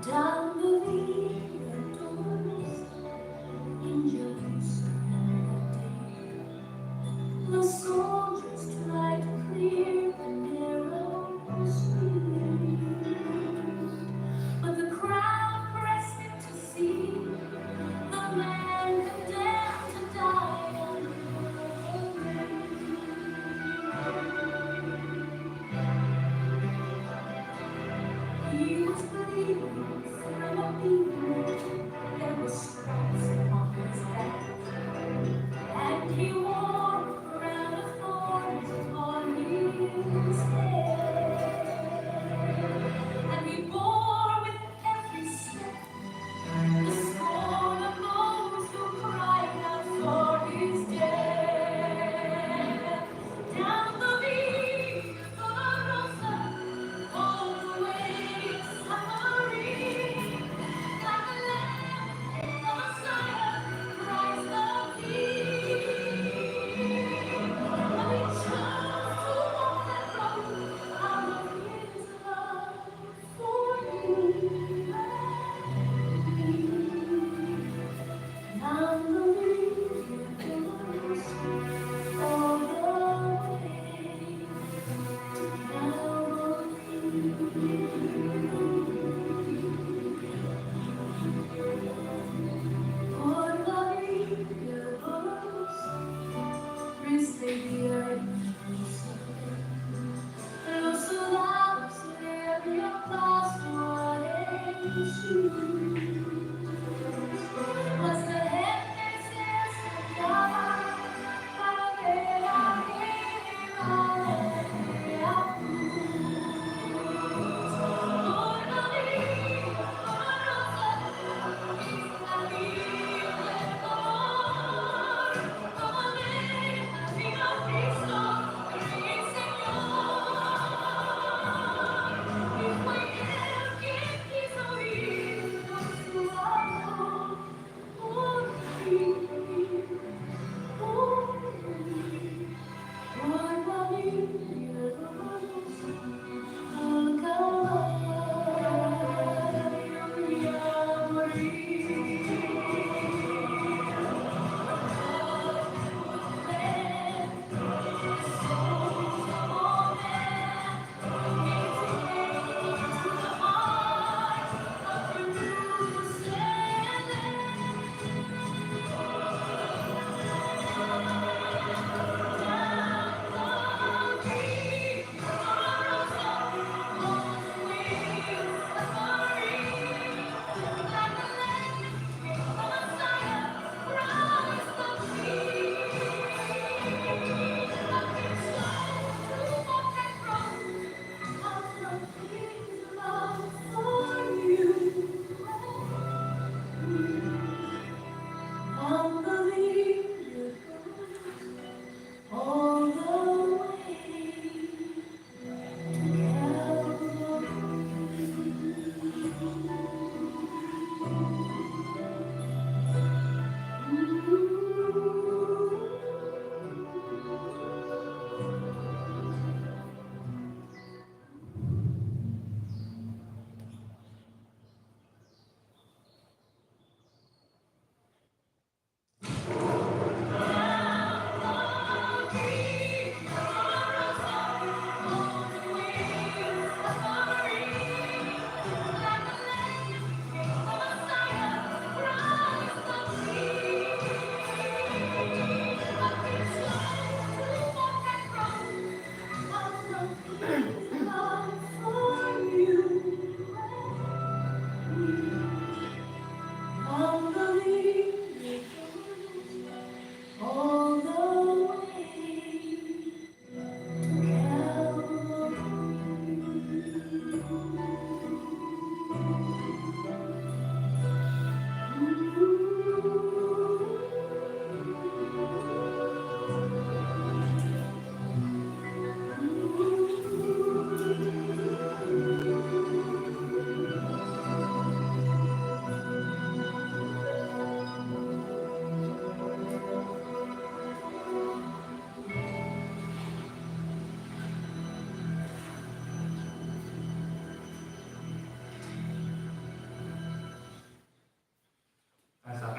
Down the river.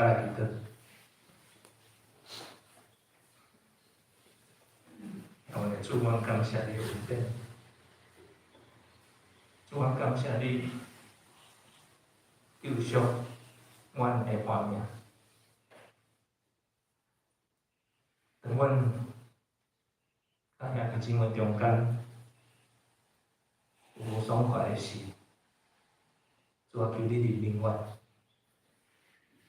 家來祈禱。我的主，阮感謝你的恩典，主，阮感謝你救贖阮的活命。當阮佮兄弟姊妹中間有無爽快的事，主啊，求你憐憫阮。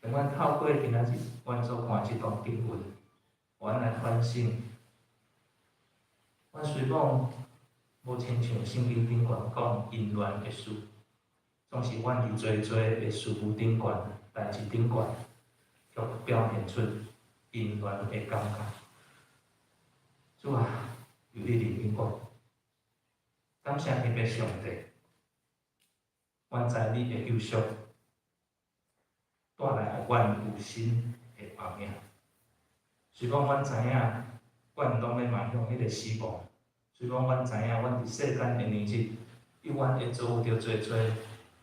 當阮透過今仔日阮所看這段經文，阮來反省。阮雖講無親像聖經頂懸講淫亂的事，總是阮佇濟濟的事物頂懸、代誌頂懸，卻表現出淫亂的感覺。主啊，求你憐憫阮，感謝天父上帝，阮知你的救贖帶來予阮有新的活命。雖講阮知影，阮攏欲邁向彼个死亡。雖講阮知影，阮佇世間的年日，永遠會遭遇著濟濟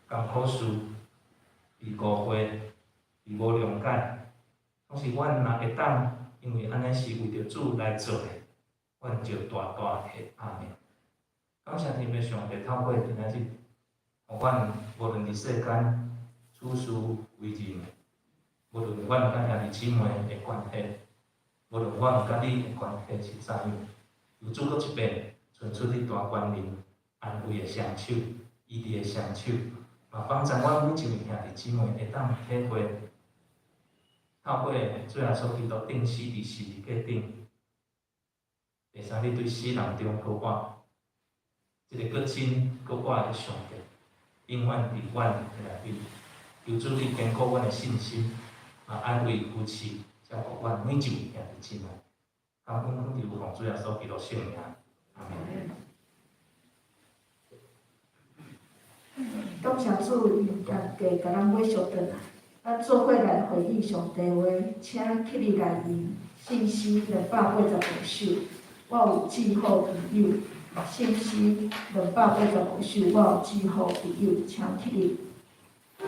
艱苦事，被誤會、被無諒解。總是阮若會當，因為按呢是為著主來做的，阮就大大的阿們。感謝天父上帝透過今仔日，予阮無論佇世間處事為人，無論阮佮兄弟姊妹的關係，無論阮佮你的關係是怎樣，求主閣一遍伸出你大關憐安慰的雙手，醫治的雙手，嘛幫助阮每一位兄弟姊妹會當體會，透過主耶穌基督釘死佇十字架頂，第三日對死人中復活，這个閣真閣活的上帝，永遠佇阮的內面。求主你堅固阮的信心，嘛安慰扶持照顧阮每一位兄弟姊妹。感恩懇求奉主耶穌基督聖名，阿們。感謝主用十架共咱買贖轉來，咱做伙來回應上帝話，請起立來吟聖詩285首。我有至好朋友，聖詩285首，我有至好朋友，請起立。請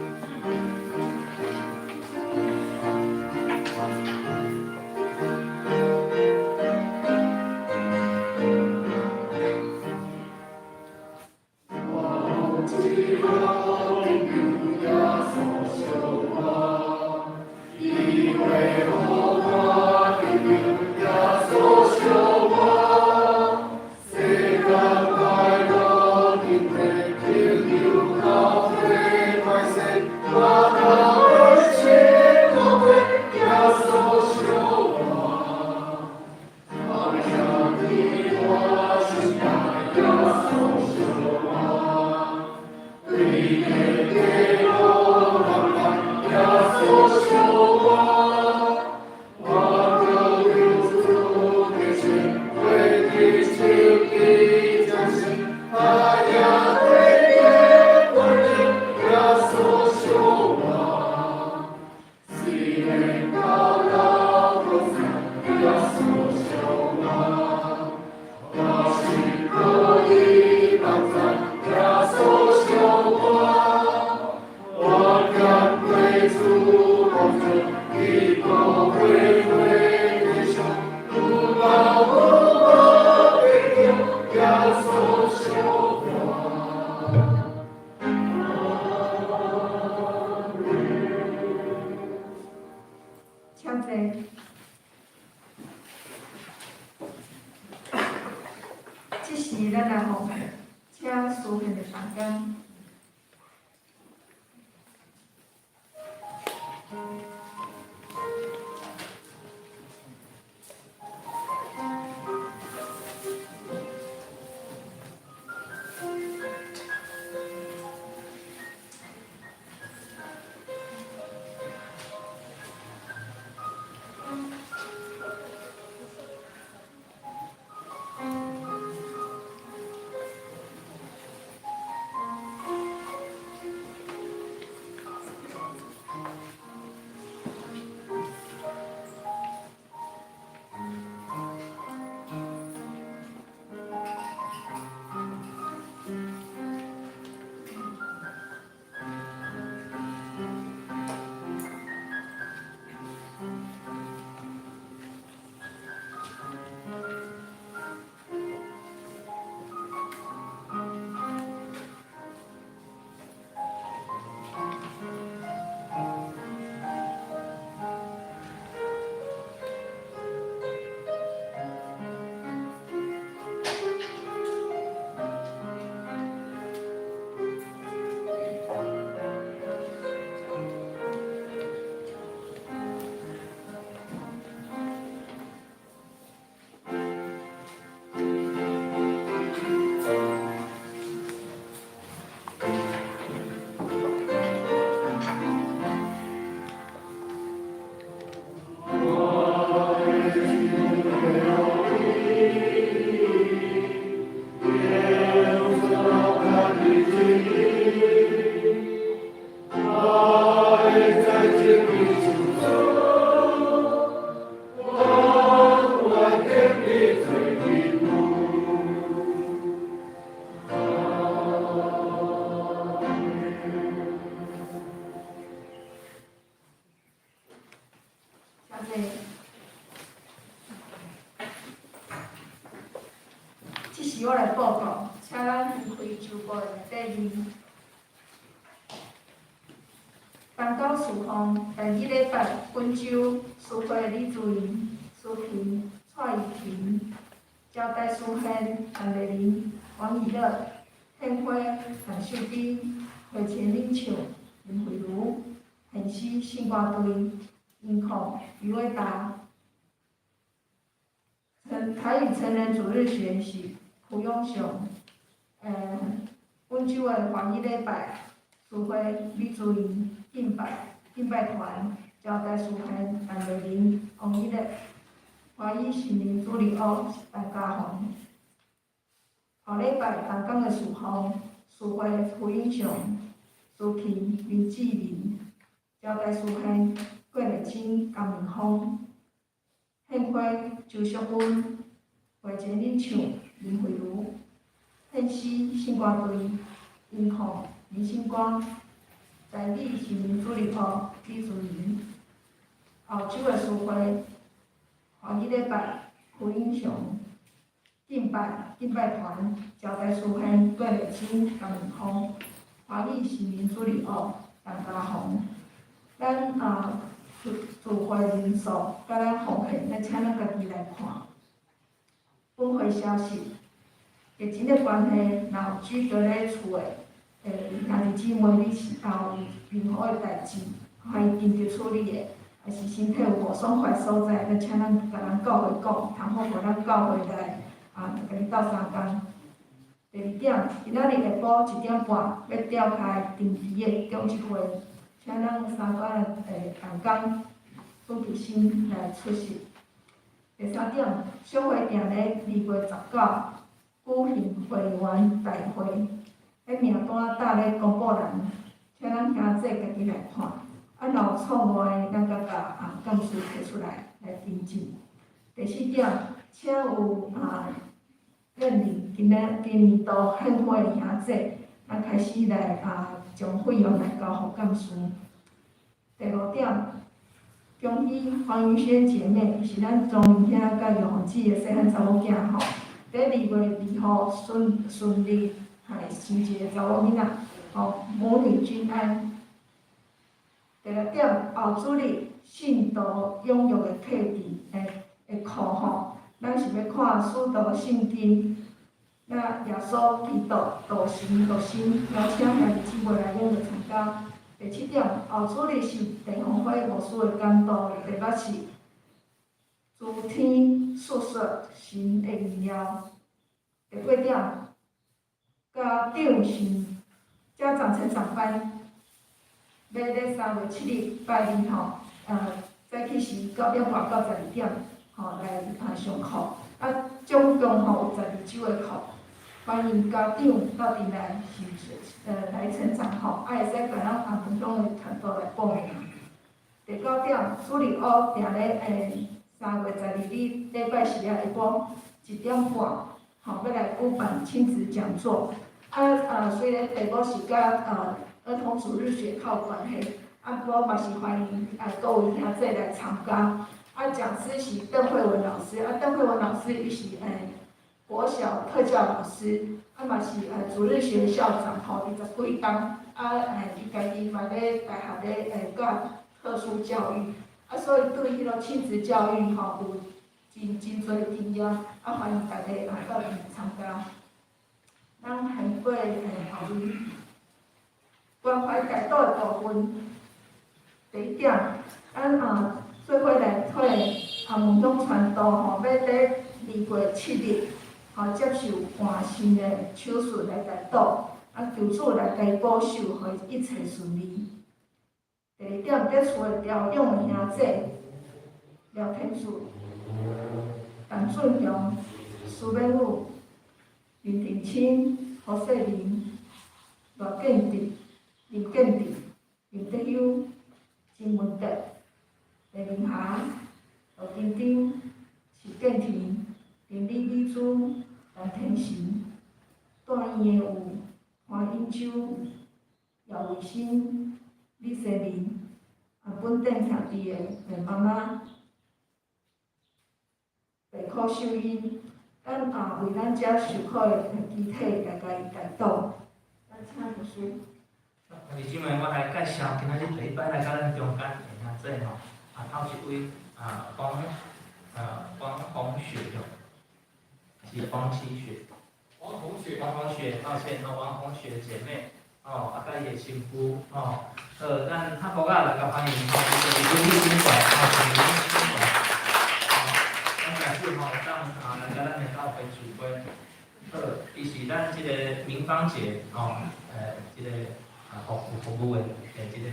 坐。這時，咱來奉獻，請司獻的房間。這這時我來報告，請咱開周報的內底面。東港事奉第二禮拜，本周司會李主任、蘇萍、蔡玉婷、招待書憲、陳麗玲、王以樂、獻花、陳秀珍、會前領唱、林慧茹、獻詩聖歌隊、音控余偉達。成台語成人主日學是胡永雄。本周的華語禮拜，司會李主任、敬拜敬拜團、招待書憲、陳麗玲、王以樂。華語新人主日學是陳家宏。後禮拜東港的事奉，司會胡英雄、司琴林志玲、招待書憲郭麗清、江明峰、獻花周淑芬、會前領唱林慧茹、獻詩聖歌隊、音控林星光、台語新人主日學李主任。後周的司會，華語禮拜胡英雄、敬拜敬拜團、招待書憲郭麗清、江明峰、華語新人主日學陳家宏。咱啊，聚會人數佮咱奉獻，咱請咱家己來看。本會消息，疫情的關係，若有居住咧厝的，兄弟姊妹，你是有任何的代誌，可以緊急處理的，還是身體有無爽快所在，咱請咱共咱教會講，通好予咱教會來啊，共你鬥相共。第二點，今仔日下晡1點半欲召開定期的長執會，請咱三個的同工準備心來出席。第三點，小會定咧2月19舉行會員大會，彼名單搭咧公布欄，請咱兄弟家己來看。啊，若有錯誤的，咱閣共啊幹事提出來來訂正。第四點，請有啊認領今年度獻花的兄弟，咱開始來啊將費用來交予幹事。第五點，恭喜黃雲萱姐妹，伊是咱莊明兄佮玉鳳姊的細漢查某囝吼。佇2月2號順順利來生一个查某囡仔，吼，母女均安。第六點，後主日信徒踴躍的課程的課吼，咱是欲看使徒聖經，那耶穌基督道成肉身，邀請兄弟姊妹來踴躍參加。第七點，後主日是地方會牧師的講道，題目是諸天述說神的榮耀。第八點，家長是家長成長班，欲咧3月7日拜二吼，早起時9點半到12點，吼來啊上課，啊總共吼有12周的課，歡迎家長鬥陣來是來成長吼，啊會使共咱紅門鄉的團隊來報名。第九點，主日學定咧3月12日禮拜四仔下晡1點半，吼欲來舉辦親子講座。啊雖然題目是佮兒童主日學較有關係，啊，不過嘛是歡迎啊各位兄弟來參加。啊，講師是鄧慧文老師，啊，鄧慧文老師伊是國小特教老師，啊嘛是主日學校長吼，20幾冬，啊伊家己嘛咧大學咧教特殊教育，啊，所以對彼个親子教育吼有真真濟經驗，啊，歡迎大家來鬥陣參加。咱還過後面關懷代禱的部分，第一點，咱啊做伙來退啊門鄉傳道吼，欲佇2月7日吼接受換腎的手術來代禱，啊求主來共伊保守，予伊一切順利。第二點，佇厝的調養的兄弟廖天柱、陳俊雄、蘇美武、林定清、胡世林、賴建哲、林建哲、林德修、金文德、黎明霞、羅丁丁、许建廷、林李美珠、陈天成、住院的有黄英秋、姚伟新、李世林，啊，本店兄弟的妈媽、苦受因，咱啊為咱遮受苦的肢體來共伊代禱。咱請牧師。兄弟姊妹，我來介紹今仔日第一擺來到咱中間的兄弟吼，啊，頭一位啊，王紅雪喲，是王七雪。王紅雪。王紅雪，抱歉哦，王紅雪姐妹，哦，啊，佮伊的新婦，哦，好，咱哈佛仔來共歡迎吼，伊就是如意賓館，哦，是如意賓館，哦，咱感謝吼，當啊來共咱的教會聚會，好，伊是咱這個明芳姐，哦，這個啊服務的這個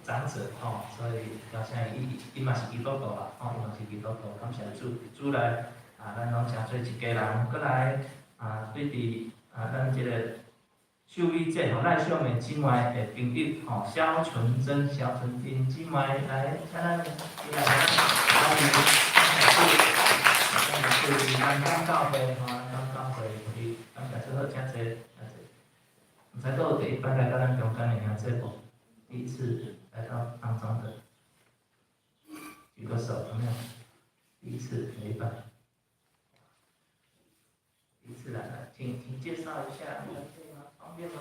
長者，吼，所以邀請伊，伊嘛是基督徒啦，吼，伊嘛是基督徒，感謝主，主來啊，咱攏誠濟一家人，閣來啊，對佇啊，咱這個秀美姐吼，賴秀美姊妹的朋友吼，蕭純真、蕭純真姊妹來，請咱伊來歡迎，感謝南港教會吼，南港教會朋友，感謝主好，請坐，請坐。毋知閣有第一擺來到咱中間的兄弟無？第一次來到當中的，舉個手，有沒有？第一次，第一擺，第一次來了，請介紹一下，可以嗎？方便嗎？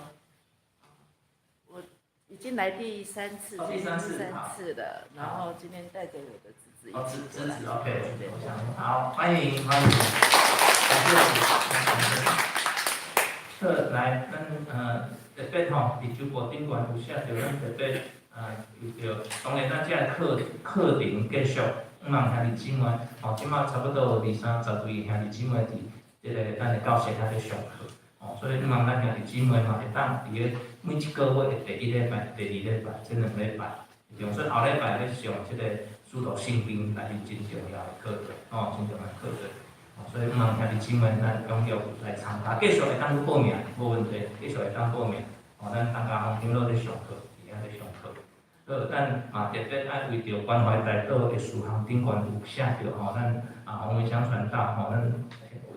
我已經來第三次，哦，第三次，三次了。然後今天帶着我的侄子一哦，起侄子，OK，我想，好，歡迎歡迎，感謝主。好，來，咱特別吼，佇周報頂懸有寫著，咱特別為著，當然咱這个課程繼續，向望兄弟姊妹，吼，這馬差不多有二三十位兄弟姊妹佇這个咱的教室遐咧上課，吼，所以向望咱兄弟姊妹嘛會當佇個每一個月的第一禮拜、第二禮拜這兩禮拜，所以後禮拜咧上這個使徒信經內面真重要的課程，吼，真重要的課程。所以，向望兄弟姊妹咱踴躍來參加，繼續會當去報名，無問題，繼續會當報名。吼，咱當家黃長老咧上課，佇遐咧上課。好，咱嘛特別愛為著關懷代禱的事項頂懸有寫著吼，咱啊黃文香傳道吼，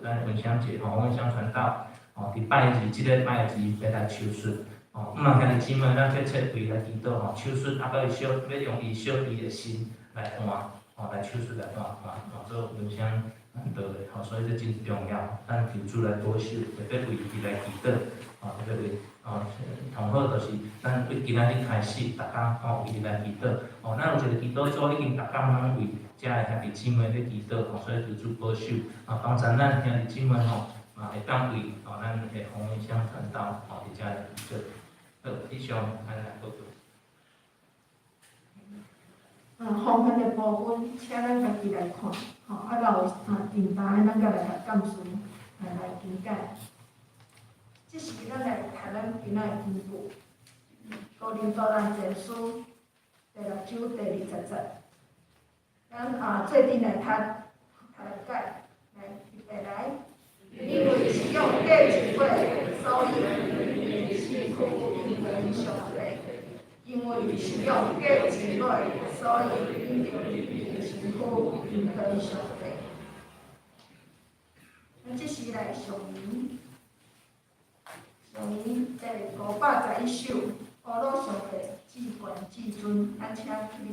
咱文香姐吼，黃文香傳道吼，佇拜二這個拜二欲來手術。吼，向望兄弟姊妹咱密切為來祈禱吼，手術啊，閣伊小欲用伊小弟的心來換，吼，來手術來換換換做文香。難得的，吼，所以這真重要。咱求主來保守，特別為伊來祈禱，吼，特別為，吼，同好就是咱對今仔日開始，逐工吼為伊來祈禱，吼，咱有一個祈禱組已經逐工攏為遮的兄弟姊妹咧祈禱，吼，所以求主保守，啊，幫助咱兄弟姊妹吼，嘛會當為吼咱的黃文香傳道，吼，佇遮來祈禱。好，以上咱來報告。啊，奉獻的部分，請咱家己來看，吼，啊，若有啊訂單的，咱閣來共幹事來更改。這時咱來讀咱今仔的經句，哥林多人前書第六章第20節。咱啊做陣來讀，讀來解，來預備來。因為是用過一過，所以身軀敬虔上帝。因為是用過一過，所以因著身軀敬虔上帝。咱這時來上詩，上詩第511首，阿魯上帝至懸至尊，咱請起立。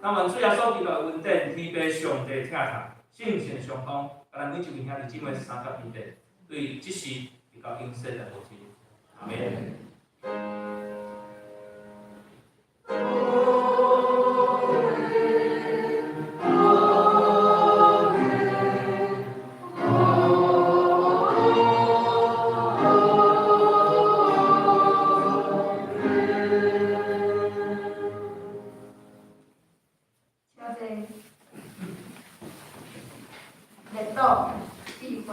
但願主耶穌基督的恩典、天父上帝疼痛、聖神相通，共咱每一位兄弟姊妹相佮彼得，對這時直到永世來無盡。阿們。請坐。列祖智慧。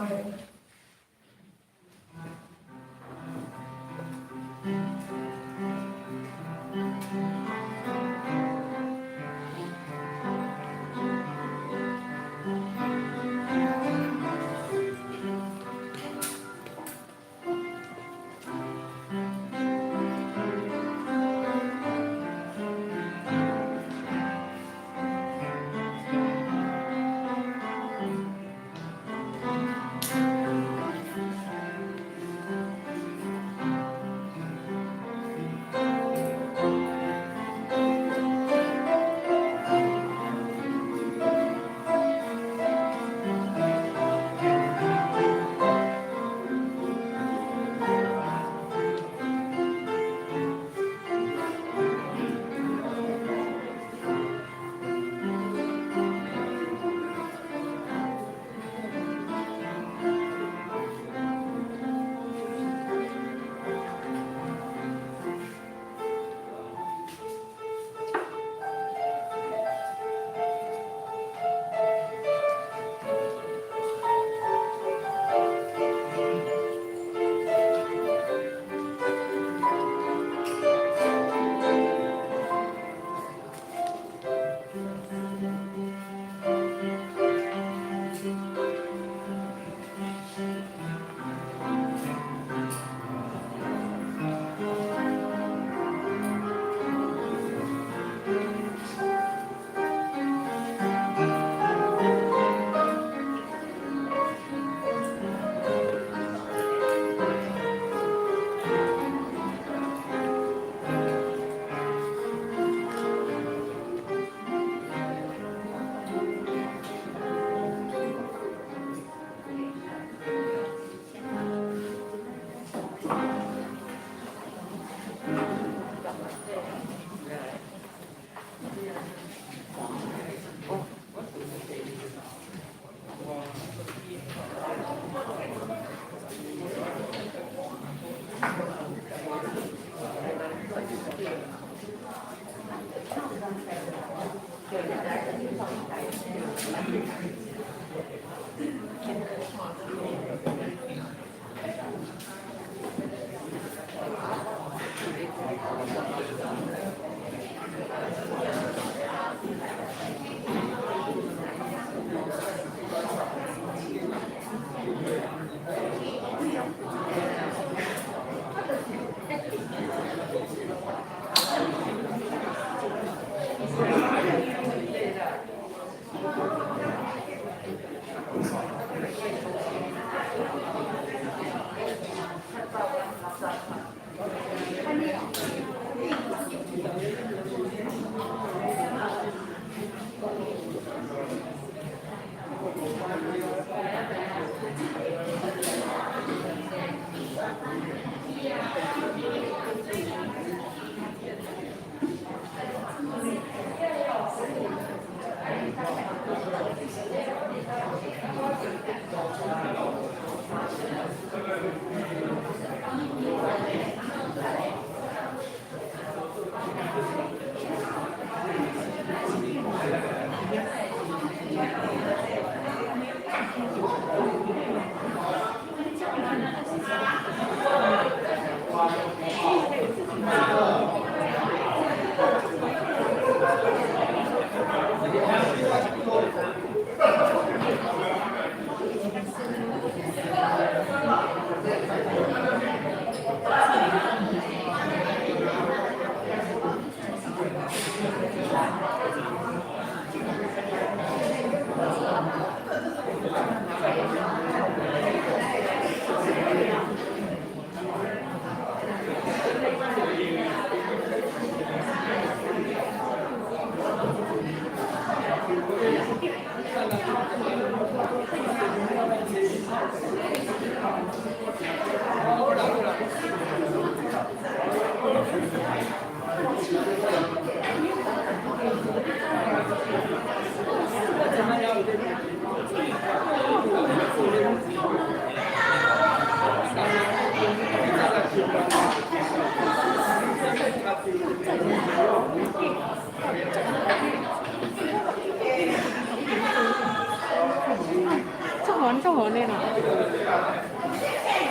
足寒足寒的啦，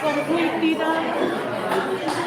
講開啲啦。